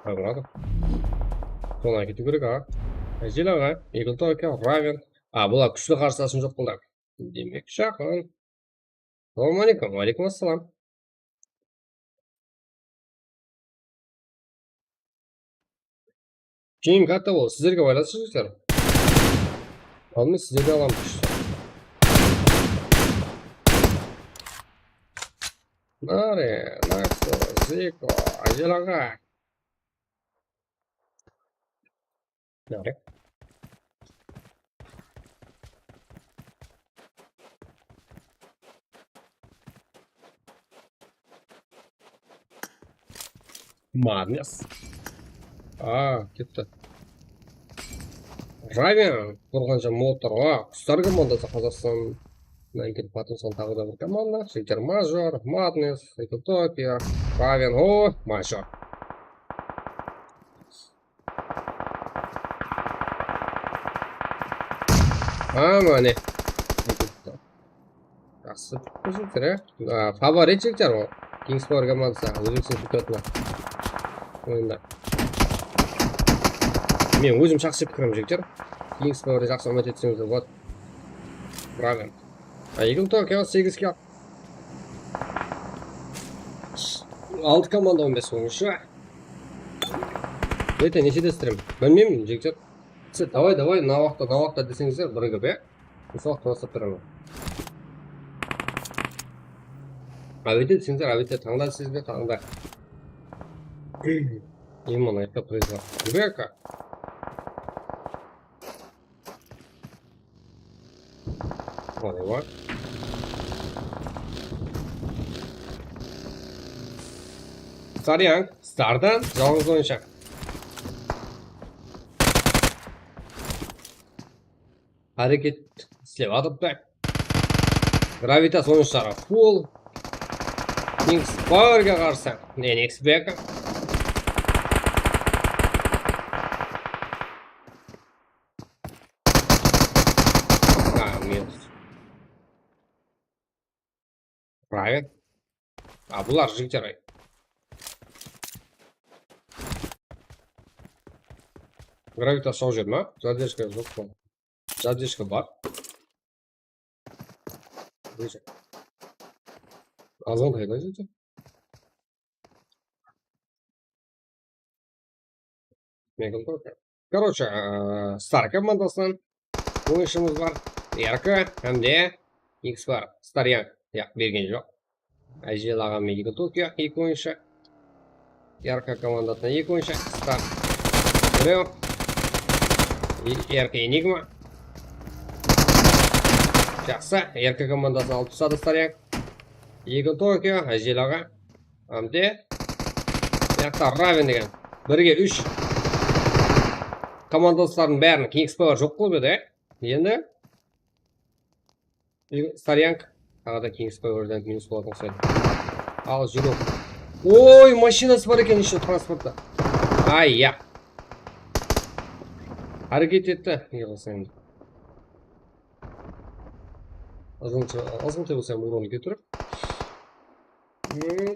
Baymuratov. Sonı áketiw kerek, a. Ájel aǵa, Eagle Tower, Raven. A, bular kúshli qarsı alısın joq bular. Demek, jaqın. Assalamu aleykum. Wa aleykum assalam. Keyin katta bol, sizlerge baylanıslı jigitler. Aldın sizlerge alamız. Nare, Naksu, Ziko, Ájel aǵa. Nare. Madness. A, ketti. Raven, urǵansha molotlar. A, quslar komandası Qazaqstan. Mınan kelip Patınson taǵı da bir komanda. Jigitler Major, Madness, Eagle Tower, Raven, o, Major. A, mine. Jaqsı, jigitler, a. A, favorit jigitler ol. Kingspar komandası, Ózbekstan chempionatına. Oyında. Men ózim shaxsiy pikirim, jigitler. Kingspar jaqsı húrmet etseńiz, вот. Raven. A, Eagle Tower, segiz kill. Altı komanda, on bes oyınshı. Erte neshede stream? Bilmeymen, jigitler. Siz, davay, davay, mına waqıtta, mına waqıtta deseńizler, birigip, ya. Usı waqıtta baslap beremen. Ábette deseńizler, ábette, tańda desizler, tańda. Eman ayaqta priz bar. Beka. Olay bar. Saryan, Stardan jalǵız oyınshı. Háreket islep atırıptı. Gravitas oyınshıları full. Kingspar qarsı. N X back. A, minus. Raven. A, bular jigitler, ay. Gravita saw júr ma? Zadержка joq pa? Zadержка bar. Azǵantay da júrdi. Megaltorka. Короче, e, Star komandasınan oyınshımız bar. R K hám de X bar. Staryan. Ya, bergen joq. Ajel aǵam Eagle Tokyo, eki oyınshı. R K komandasınan eki oyınshı. Star. Birew. E, R K Enigma. Jaqsı. R K komandasın alıp tasladı Staryan. Eagle Tokyo, Ajel aǵa. Hám de. Buyaqta Raven degen. Birge úsh. Komandaslardıń bárin Kings Power joq qılıp edi. Endi Staryank. Taǵı da Kings Powerden minus bolatuǵın uqsaydı. Al, júrip. Oy, mashinası bar eken, eshte, transportta. Ay, ya. Háreket etti. Yıǵılsa endi. Azǵancha, azǵantay bolsa hám uronı keltirip. Hmm.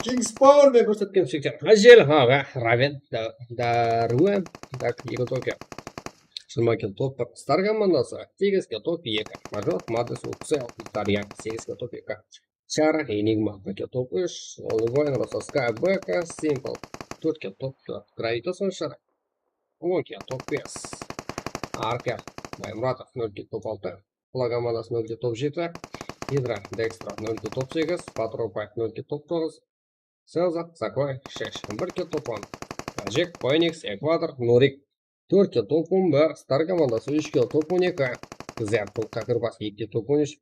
Kings Power men kórsetken shekter. Ajel, ha, Raven, da, Daruen, tak, Eagle Tokyo. Jigirma kill top bir. Star komandası, segiz kill top eki. Major, Madness, Uxel, Daryan, segiz kill top eki. Chara, Enigma, bir kill top úsh. Lubay, Rosa, Sky, Beka, Simple, tórt kill top tórt. Gravita, Sonshara, on kill top bes. Arka, Baymuratov, nol kill top altı. Flag komandası nol kill top jeti. Hidra, Dextra, nol kill top segiz. Patrol Payt, nol kill top toǵız. Selza, Sakoy, shesh, bir kill top on. Jack, Phoenix, Ekvator, Nurik, tórt kill top on bir. Star komandası úsh kill top on eki. Zerto, Kakırbas, eki kill top on úsh.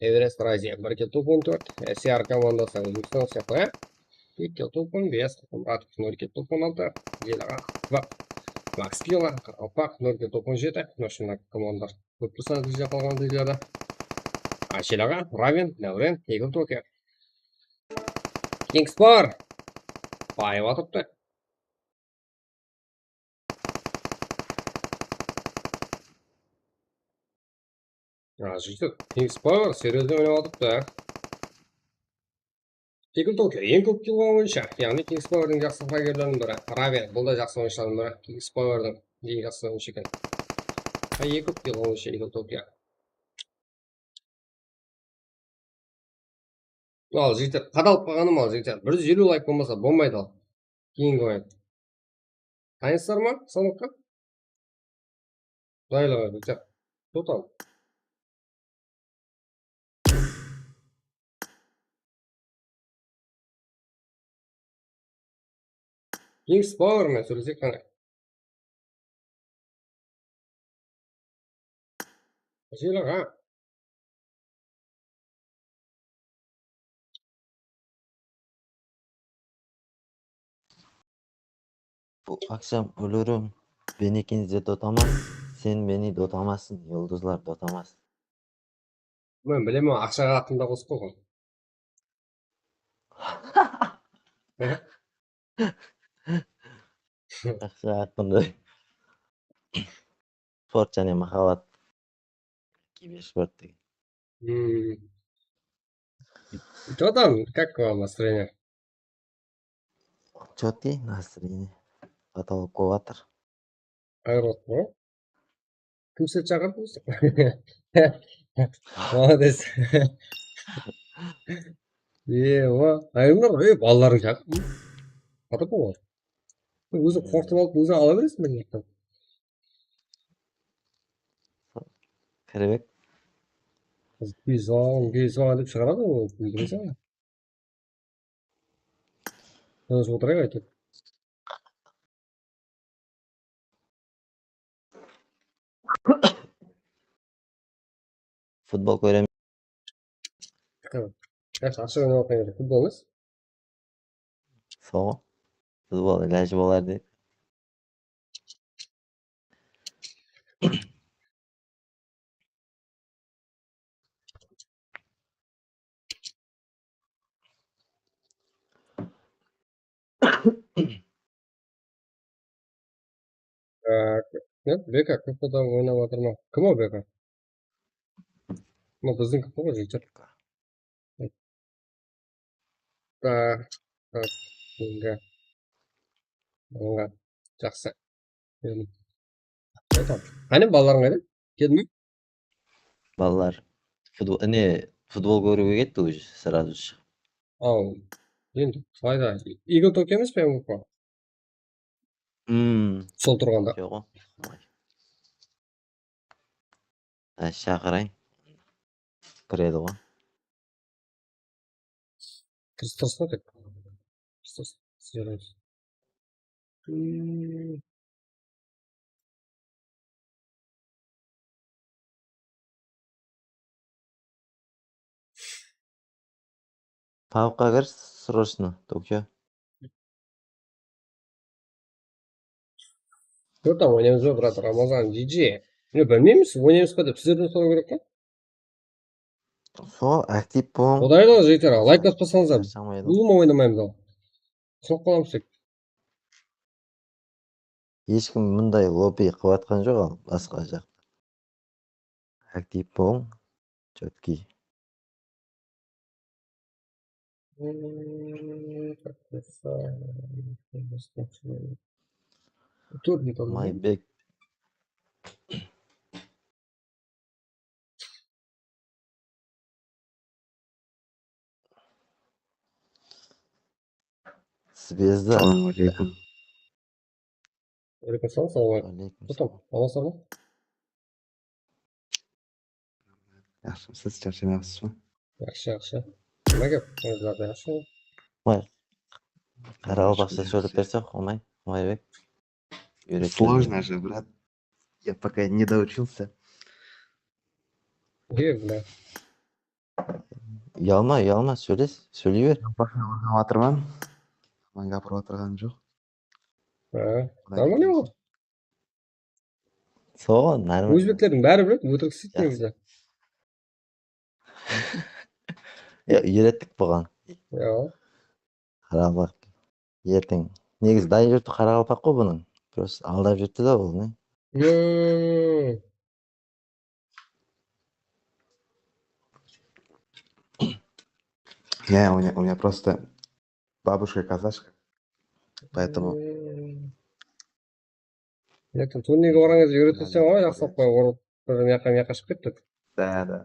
Everest, Raziya, bir kill top on tórt. S R komandası Ózbekstan, S P, eki kill top on bes. Muratov, nol kill top on altı. Elaǵa, Bak, Max Killa, Qaraqalpaq, nol kill top on jeti. Mashina komandalar kóp tursa, natijada qalǵan natijada. Ashil aǵa, Raven, Dáwren, Eagle Tokyo. Kings Power bayıp atırıptı. A, jigitler, Kings Power seriyozno oynap atırıptı. Eagle Tokyo eń kóp kill alǵan oyınshı, yaǵnıy Kings Powerdiń jaqsı fragerleriniń biri. Raven, bul da jaqsı oyınshılardıń biri. Kings Powerdiń eń jaqsı oyınshı eken. Ha, eń kóp kill alǵan oyınshı Eagle Tokyo. Al, jigitler, qadalıp qalǵanım al, jigitler. Bir júz eliw layk bolmasa, bolmaydı al. Keyingi oyın. Dayınsızlar ma, salonǵa? Dayınlar, jigitler. Total. Kings Power menen sóylesek qanday? Jeli aǵa. Bu aqsham ólirem, men ekewimiz de dotaman, sen meni dotamasıń, yuldızlar dotamas. Men bilemen, aqshaǵa atında qosıp qoyǵan. Aqsha haqqında. Sport jáne mahabbet. Kibersport degen. Hmm. Что там, как к вам настроение? Чётый настроение. Потолок quvıp atır. Ayırılıp qoy. Kimse chaqırdı bizdi. Молодец. E, o, ayırımlar, e, balalarıń chaqır. Qatı bol. Óziń qorqıtıp alıp, óziń ala bereseń bir jaqtan. Kirip edi. Kiyis alıń, kiyis alıń dep shıǵaradı ǵoy, bildiresiń ǵoy. Tanısıp otırayıq, áytewir. Futbol kóremen. Jaqsı, aqsha oynap atırǵan futbol emes. Sol. Futbol ilajı bolar dep. Ee, ne? Beka, K P da oynap atır ma? Kim o Beka? Mına biziń K P ǵoy, jigitler. Tak, tak, mıńǵa. Mıńǵa. Jaqsı. Berdim. Aytam. Qáne, balalarıń qayda? Keldi me? Balalar futbol, ne, futbol kóriwge ketti уже, сразу shıǵıp. Aw, endi qayda? Igor Toke emes pe, M V P? Hmm. Sol turǵanda. Joq. Ay, shaqırayın. Kiredi ǵoy. Kiristirsene tek. Kiristirs. Sizlerimiz. Hmm. Tawıqqa kir, срочно, Tokio. Qurtam oynaymız ba, brat, Ramazan, G G? Ne, bilmeymiz, oynaymız ba dep sizlerden soraw kerek pa? Sol, aktiv bolıń. Qudaylar, jigitler, layk baspasańız da, Jasamaydın. Ulıwma oynamaymiz al. Qılıp qalamız tek. Hesh kim bunday lobby qılıp atqan joq al, basqa jaqta. Aktiv bolıń, чёткий. Maybek. Звезда. Assalawma aleykum. Aleykum salam, assalawma aleykum. Aleykum salam. Tutam, alasızlar ma? Jaqsımısız, shárshamay atırmısız ba? Jaqsı, jaqsı. Nima gáp? Ózlerde jaqsı. May. Qaraqalpaqsha sóylep bersek, Umay, Umaybek. Sложно же, брат. Я пока не доучился. Ey, bla. Uyalma, uyalma, sóyles, sóyley ber. Qaraqalpaqsha úyrenip atırman. Aman gapırıp atırǵanım joq. Ha, нормально ǵoy. Sol, нормально. Ózbeklerdiń bári biledi, ótirik isteydi negizi. Ya, úyrettik buǵan. Ya. Qaraqalpaq. Erteń. Negizi dayı jurtı qaraqalpaq ǵoy bunıń. Просто aldap júrdi da ol, ne? Hmm. Ya, у меня, у меня просто бабушка казашка. Поэтому. Hmm. Lekin turnikke barǵan gezde úyreteseń ǵoy, jaqsılap qoy, urıp, bir mıyaqqa, mıyaqqa shıǵıp kettik. Da, da.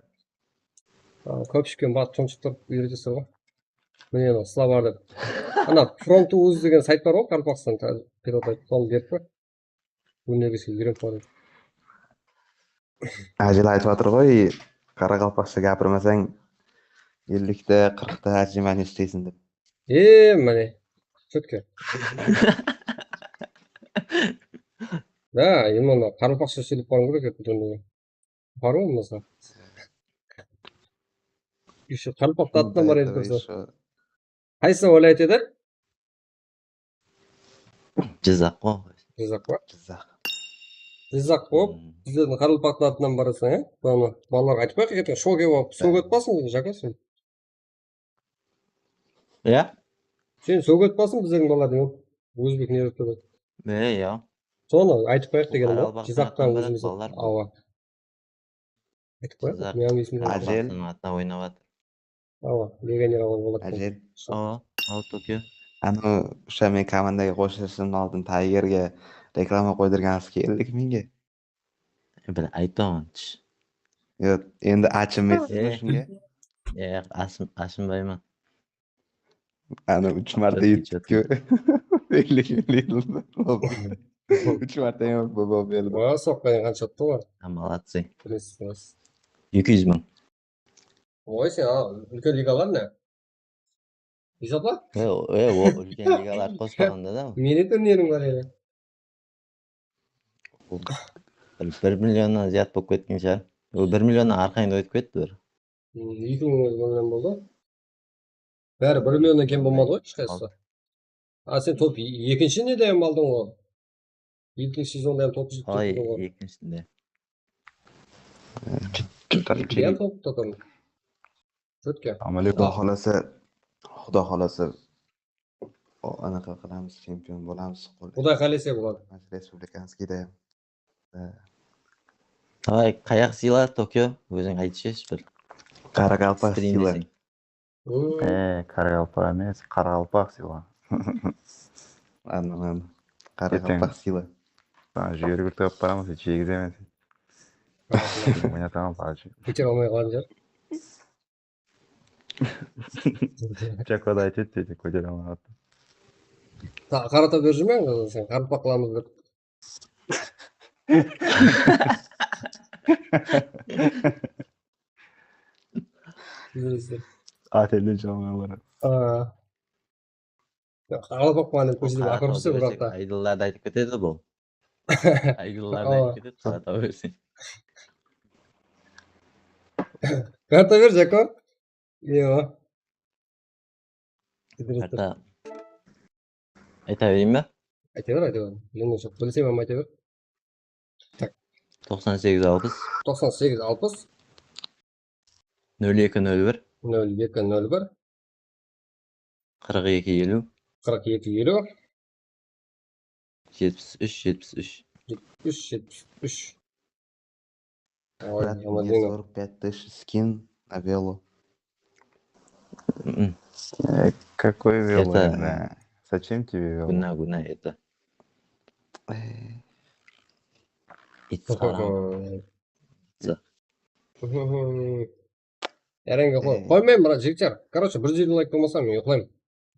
Al, kópshikken batıp, tunshıp turıp úyretesiz ǵoy. Mine, mınaw slovar dep. Ana, Front Uz degen sayt bar ǵoy, Qaraqalpaqstan, házir perevod aytıp, sonı berip qoy. Kúnine keshke úyrenip barayın. Ájel aytıp atır ǵoy, qaraqalpaqsha gapırmasań, ellikte, qırqta, jigirma ne isteyseń dep. E, mine, shutki. Da, endi onda qaraqalpaqsha sóylep barıw kerek edi, bútindey. Bar ǵoy bolmasa. Еще qaraqalpaqtıń atınan bar edi tursa. Qaysı vilayet edi? Jizzax ǵoy. Jizzax pa? Jizzax. Jizzax bolıp, hmm, bizlerdiń qaraqalpaqtıń atınan barasań, e? Balalar, balalarǵa aytıp qoyayıq, erteń shouge bolıp, sógip atpasıń, Jaka, sen? Ya? Sen sógip atpasıń bizlerdiń balalardıń, ózbek ne dep turdı? E, ya. Sonı aytıp qoyayıq degenim ǵoy. Qaraqalpaqtıń atınan baradı balalar. Jizzaxtan ózimiz. Awa. Aytıp qoyayıq, meniń esimde. Ájel. Qaraqalpaqtıń atınan oynap atır. Awa, legioner alıp boladı. Ájel. Awa, awa, Tokio. Anaw, usha, men komandaǵa qosılasın aldın Taygerge reklama qoydırǵanıńız keldik menge. Bir aytpaǵan. Yoq, endi acınmaysız ba shunga? Yoq, acın-, acınbayman. Ana, úsh márte yutdıq. Úsh márte emes, bu, bu, bu. Oa, soqqan qansha uttı ǵoy? Молодцы. Bilesiz, bilesiz. Eki júz mıń. Oy, sen, a, úlken ligalar ne? Esapla? E, o, e, o úlken ligalar qospaǵanda da. Meni turniriń bar edi. Bir, bir millionnan zıyat bolıp ketken shıǵar. O bir millionnan arqayın ótip ketti bir. Hmm, eki mıń million boldı. Bári bir millionnan kem bolmadı ǵoy, hesh qaysısı. A, sen top e-, ekinshi nede em aldıń ǵoy? Ekinshi sezonda em top jep turdıń ǵoy. Ekinshisinde. Em top tuttım. Четко. Quda qálese, Quda qálese, o, anaqa qılamız, chempion bolamız. Quday qálese boladı. Respublikamızǵa da. Davay, qayaq sıyla, Tokio, óziń aytshı, bir. Qaraqalpaq sıyla. E, qaraqalpaq emes, qaraqalpaq sıyla. Ladno, ladno. Qaraqalpaq sıylı. Saǵan júyergil tıǵıp baraman, sen jegiz emes. Oynataman, PUBG. Kótere almay qalǵan shıǵar. Jakoda aytıp edi, kótere almay qaldı. Qarata berip júrmeń, sen qaraqalpaq qılamız dep. Bilesizler. Atelden jalǵan baradı. Aa. Qaraqalpaq qılamız dep kórsetip aqırıp júrse, biraqta. Aydınlardı aytıp ketedi bul. Aydınlardı aytıp ketedi, qarata berseń. Qarata ber, Jako. Iyá. Qarata. Ayta bereyin be? Ayta ber, ayta ber. Bilmeymen, bilsem hám ayta ber. Tak. Toqsan segiz alpıs. Toqsan segiz alpıs. Nol eki nol bir. Nol eki nol bir. Qırq eki eliw. Qırq eki eliw. Jetpis úsh, jetpis úsh. Jetpis úsh, jetpis úsh. Oy, Brat, мне Ramazanov. Сорок пять тысяч скин на вело. М. Э, какой вело? Это, да. Зачем тебе вело? Gúná, gúná, это. Э. Ит haram. Za. Yarenge qoy. Qoymayman, brat, jigitler. Короче, bir júz elli layk bolmasa, men uyqılayman.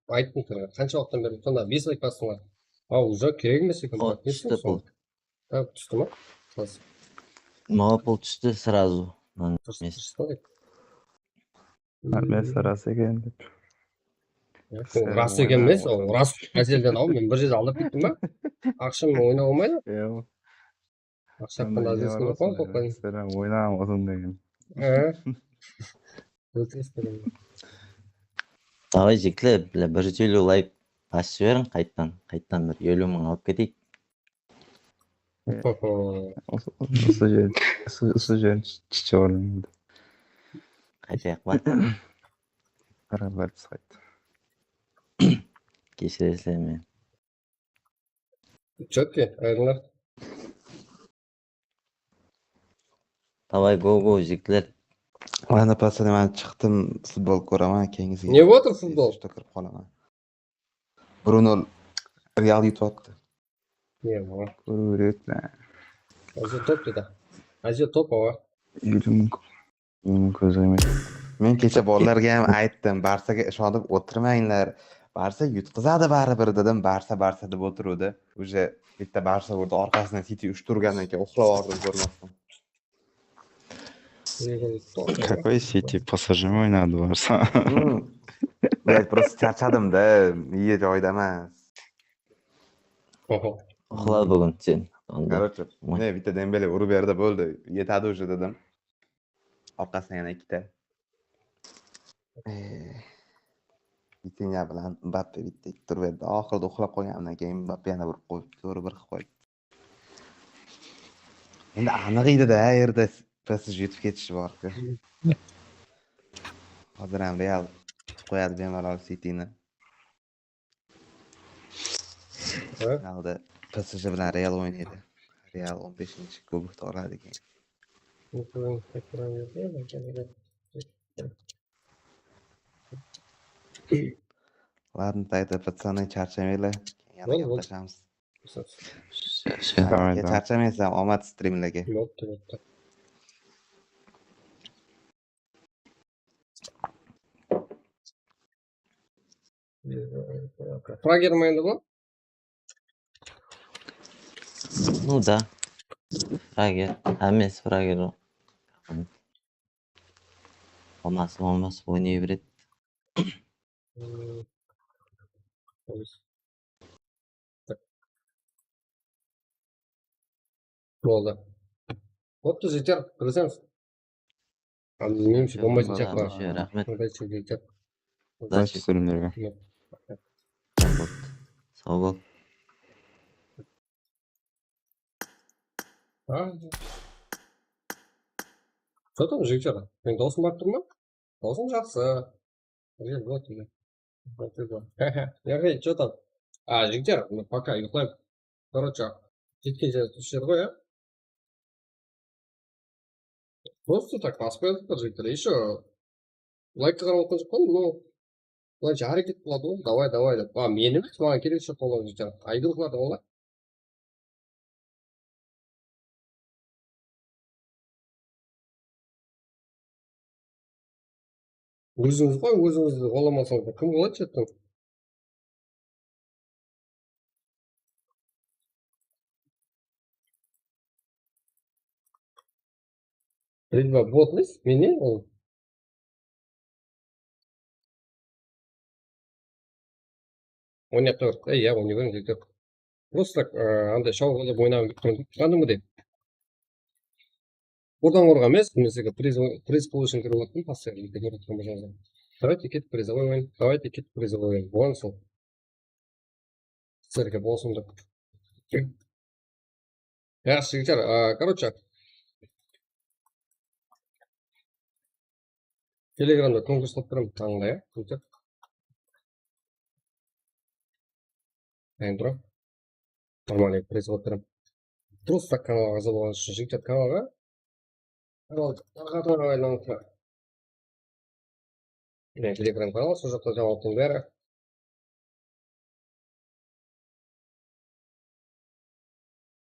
Ayttım sizlerge, qansha waqıttan beri sonda bes layk bastıńlar. Aw, уже kerek emes eken, brat. Ne tústi pul? Ha, tústi ma? Maǵan pul tústi сразу. Durıs, durıs. Hám ras eken dep. Ras eken emes, ol ras. Házelden, aw, men bir jerde aldap kettim ba? Aqsha menen oynawǵa bolmaydı. Aqsha haqqında ásirese qoyıń, qoyıń. Sen oynamasın degen. He. Ótiris degen. Davay, jigitler, bile, bir júz eliw layk basıp jiberiń, qayttan, qayttan bir eliw mıń alıp keteyik. Usı, usı jer, usı, usı jerin shıǵardım endi. Qaytayıq pa? Barabar biz qayt. Keshiresizler meni. Чётко, aydınlar. Davay, go, go, jigitler. Mana, pastane, men shıqtım, futbol kóremen, keyin sizge. Ne bolıp atır futbol? Что kirip qolaman. Bruno Real utıp attı. Ne bu? Kórip edi. Aziya top dedi. Aziya top, awa. Yúriw múmkin. Meniń kózime. Men keshe bolalarga hám ayttım, Barsaǵa ishonıp otırmańlar. Barsa yutqızadı baribir, dedim. Barsa, Barsa dep otırıwdı. Uje bitta Barsa urdı, arqasınan Siti úsh turgannan keyin uxlap aldım, kórmeptin. Какой Сити? P S G me oynadı Barsa? Hmm. Блядь, просто charchadım da, miyi joyda emas. Oho. Uxla búgin sen. Onda. Короче, mine, bitta Dembele urıp berdi, boldı. Yetadi uje, dedim. Arqasına yana ikkita. Ee, Vitinha bilan Mbappe bitta turıp berdi. Oxirida uxlap qolganimdan keyin Mbappe yana urıp qoyıptı, urıp bir qilib qoyıptı. Endi anıq edi da, qayerda P S G utib ketishi bor-ku. Hozir ham Real utib qo'yadi bemalol Sitini. Ha? Finalda P S G bilan Real o'ynaydi. Real o'n beshinchi kubokni oladi keyin. Ладно, тогда, пацаны, charchamanglar. Keyin yana gaplashamiz. Charchamaysan, omad strimlarga. Bo'pti, bo'pti. Frager ma endi bu? Ну да. Frager. Hammasi frager. Olmasa, olmasa, o'ynay beredi. Boldı. Boptı, jeter, kirgisemiz. Menimshe, bolmaytın sıyaqlı. Raxmet. Udachи, jeter. Udachи. Sálem bergen. Saw bol. Что там, jigitler? Meniń dawısım barıp tur ma? Dawısım jaqsı. Yaǵnıy, что там? A, jigitler, men пока uyıqlayman. Короче, jetken jerde turıp jedi ǵoy, ya? Просто так basıp qoyatır, jigitler. Ещё likeqa qaramay otqan joq pa, ну, bılayınsha háreket qıladı ǵoy, давай, давай dep. A, men emes, maǵan kerek joq, olar, jigitler. Aydınlıqlardı olar. Ózińiz ǵoy, ózińizdi qollamasańız kim qolladı? Ridva bot emes, menen ol. On eki urt, e, ya, on eki urt. Просто так, e, anday shawıq qılıp oynap turdım, túsindiń be? Buradan urǵan emes, men sizge priz, priz получить etip atırman, постоянно ko'rayotgan bolsańız. Давайте ket призовой o'yin, давайте ket призовой o'yin. Buǵan sol. Sizlerge bolsın dep. Yaqshı, jigitler, a, короче, Telegramda konkurs qılıp turaman tańda, ya, jigitler. Ayın tura. Нормальный приз qılıp turaman. Просто так kanalǵa a'zo bolǵanıńız ushın, jigitler, kanalǵa. Kanal tarqatıwına baylanıslı. Mine, Telegram kanal, sol jaqta jańalıqtıń bári.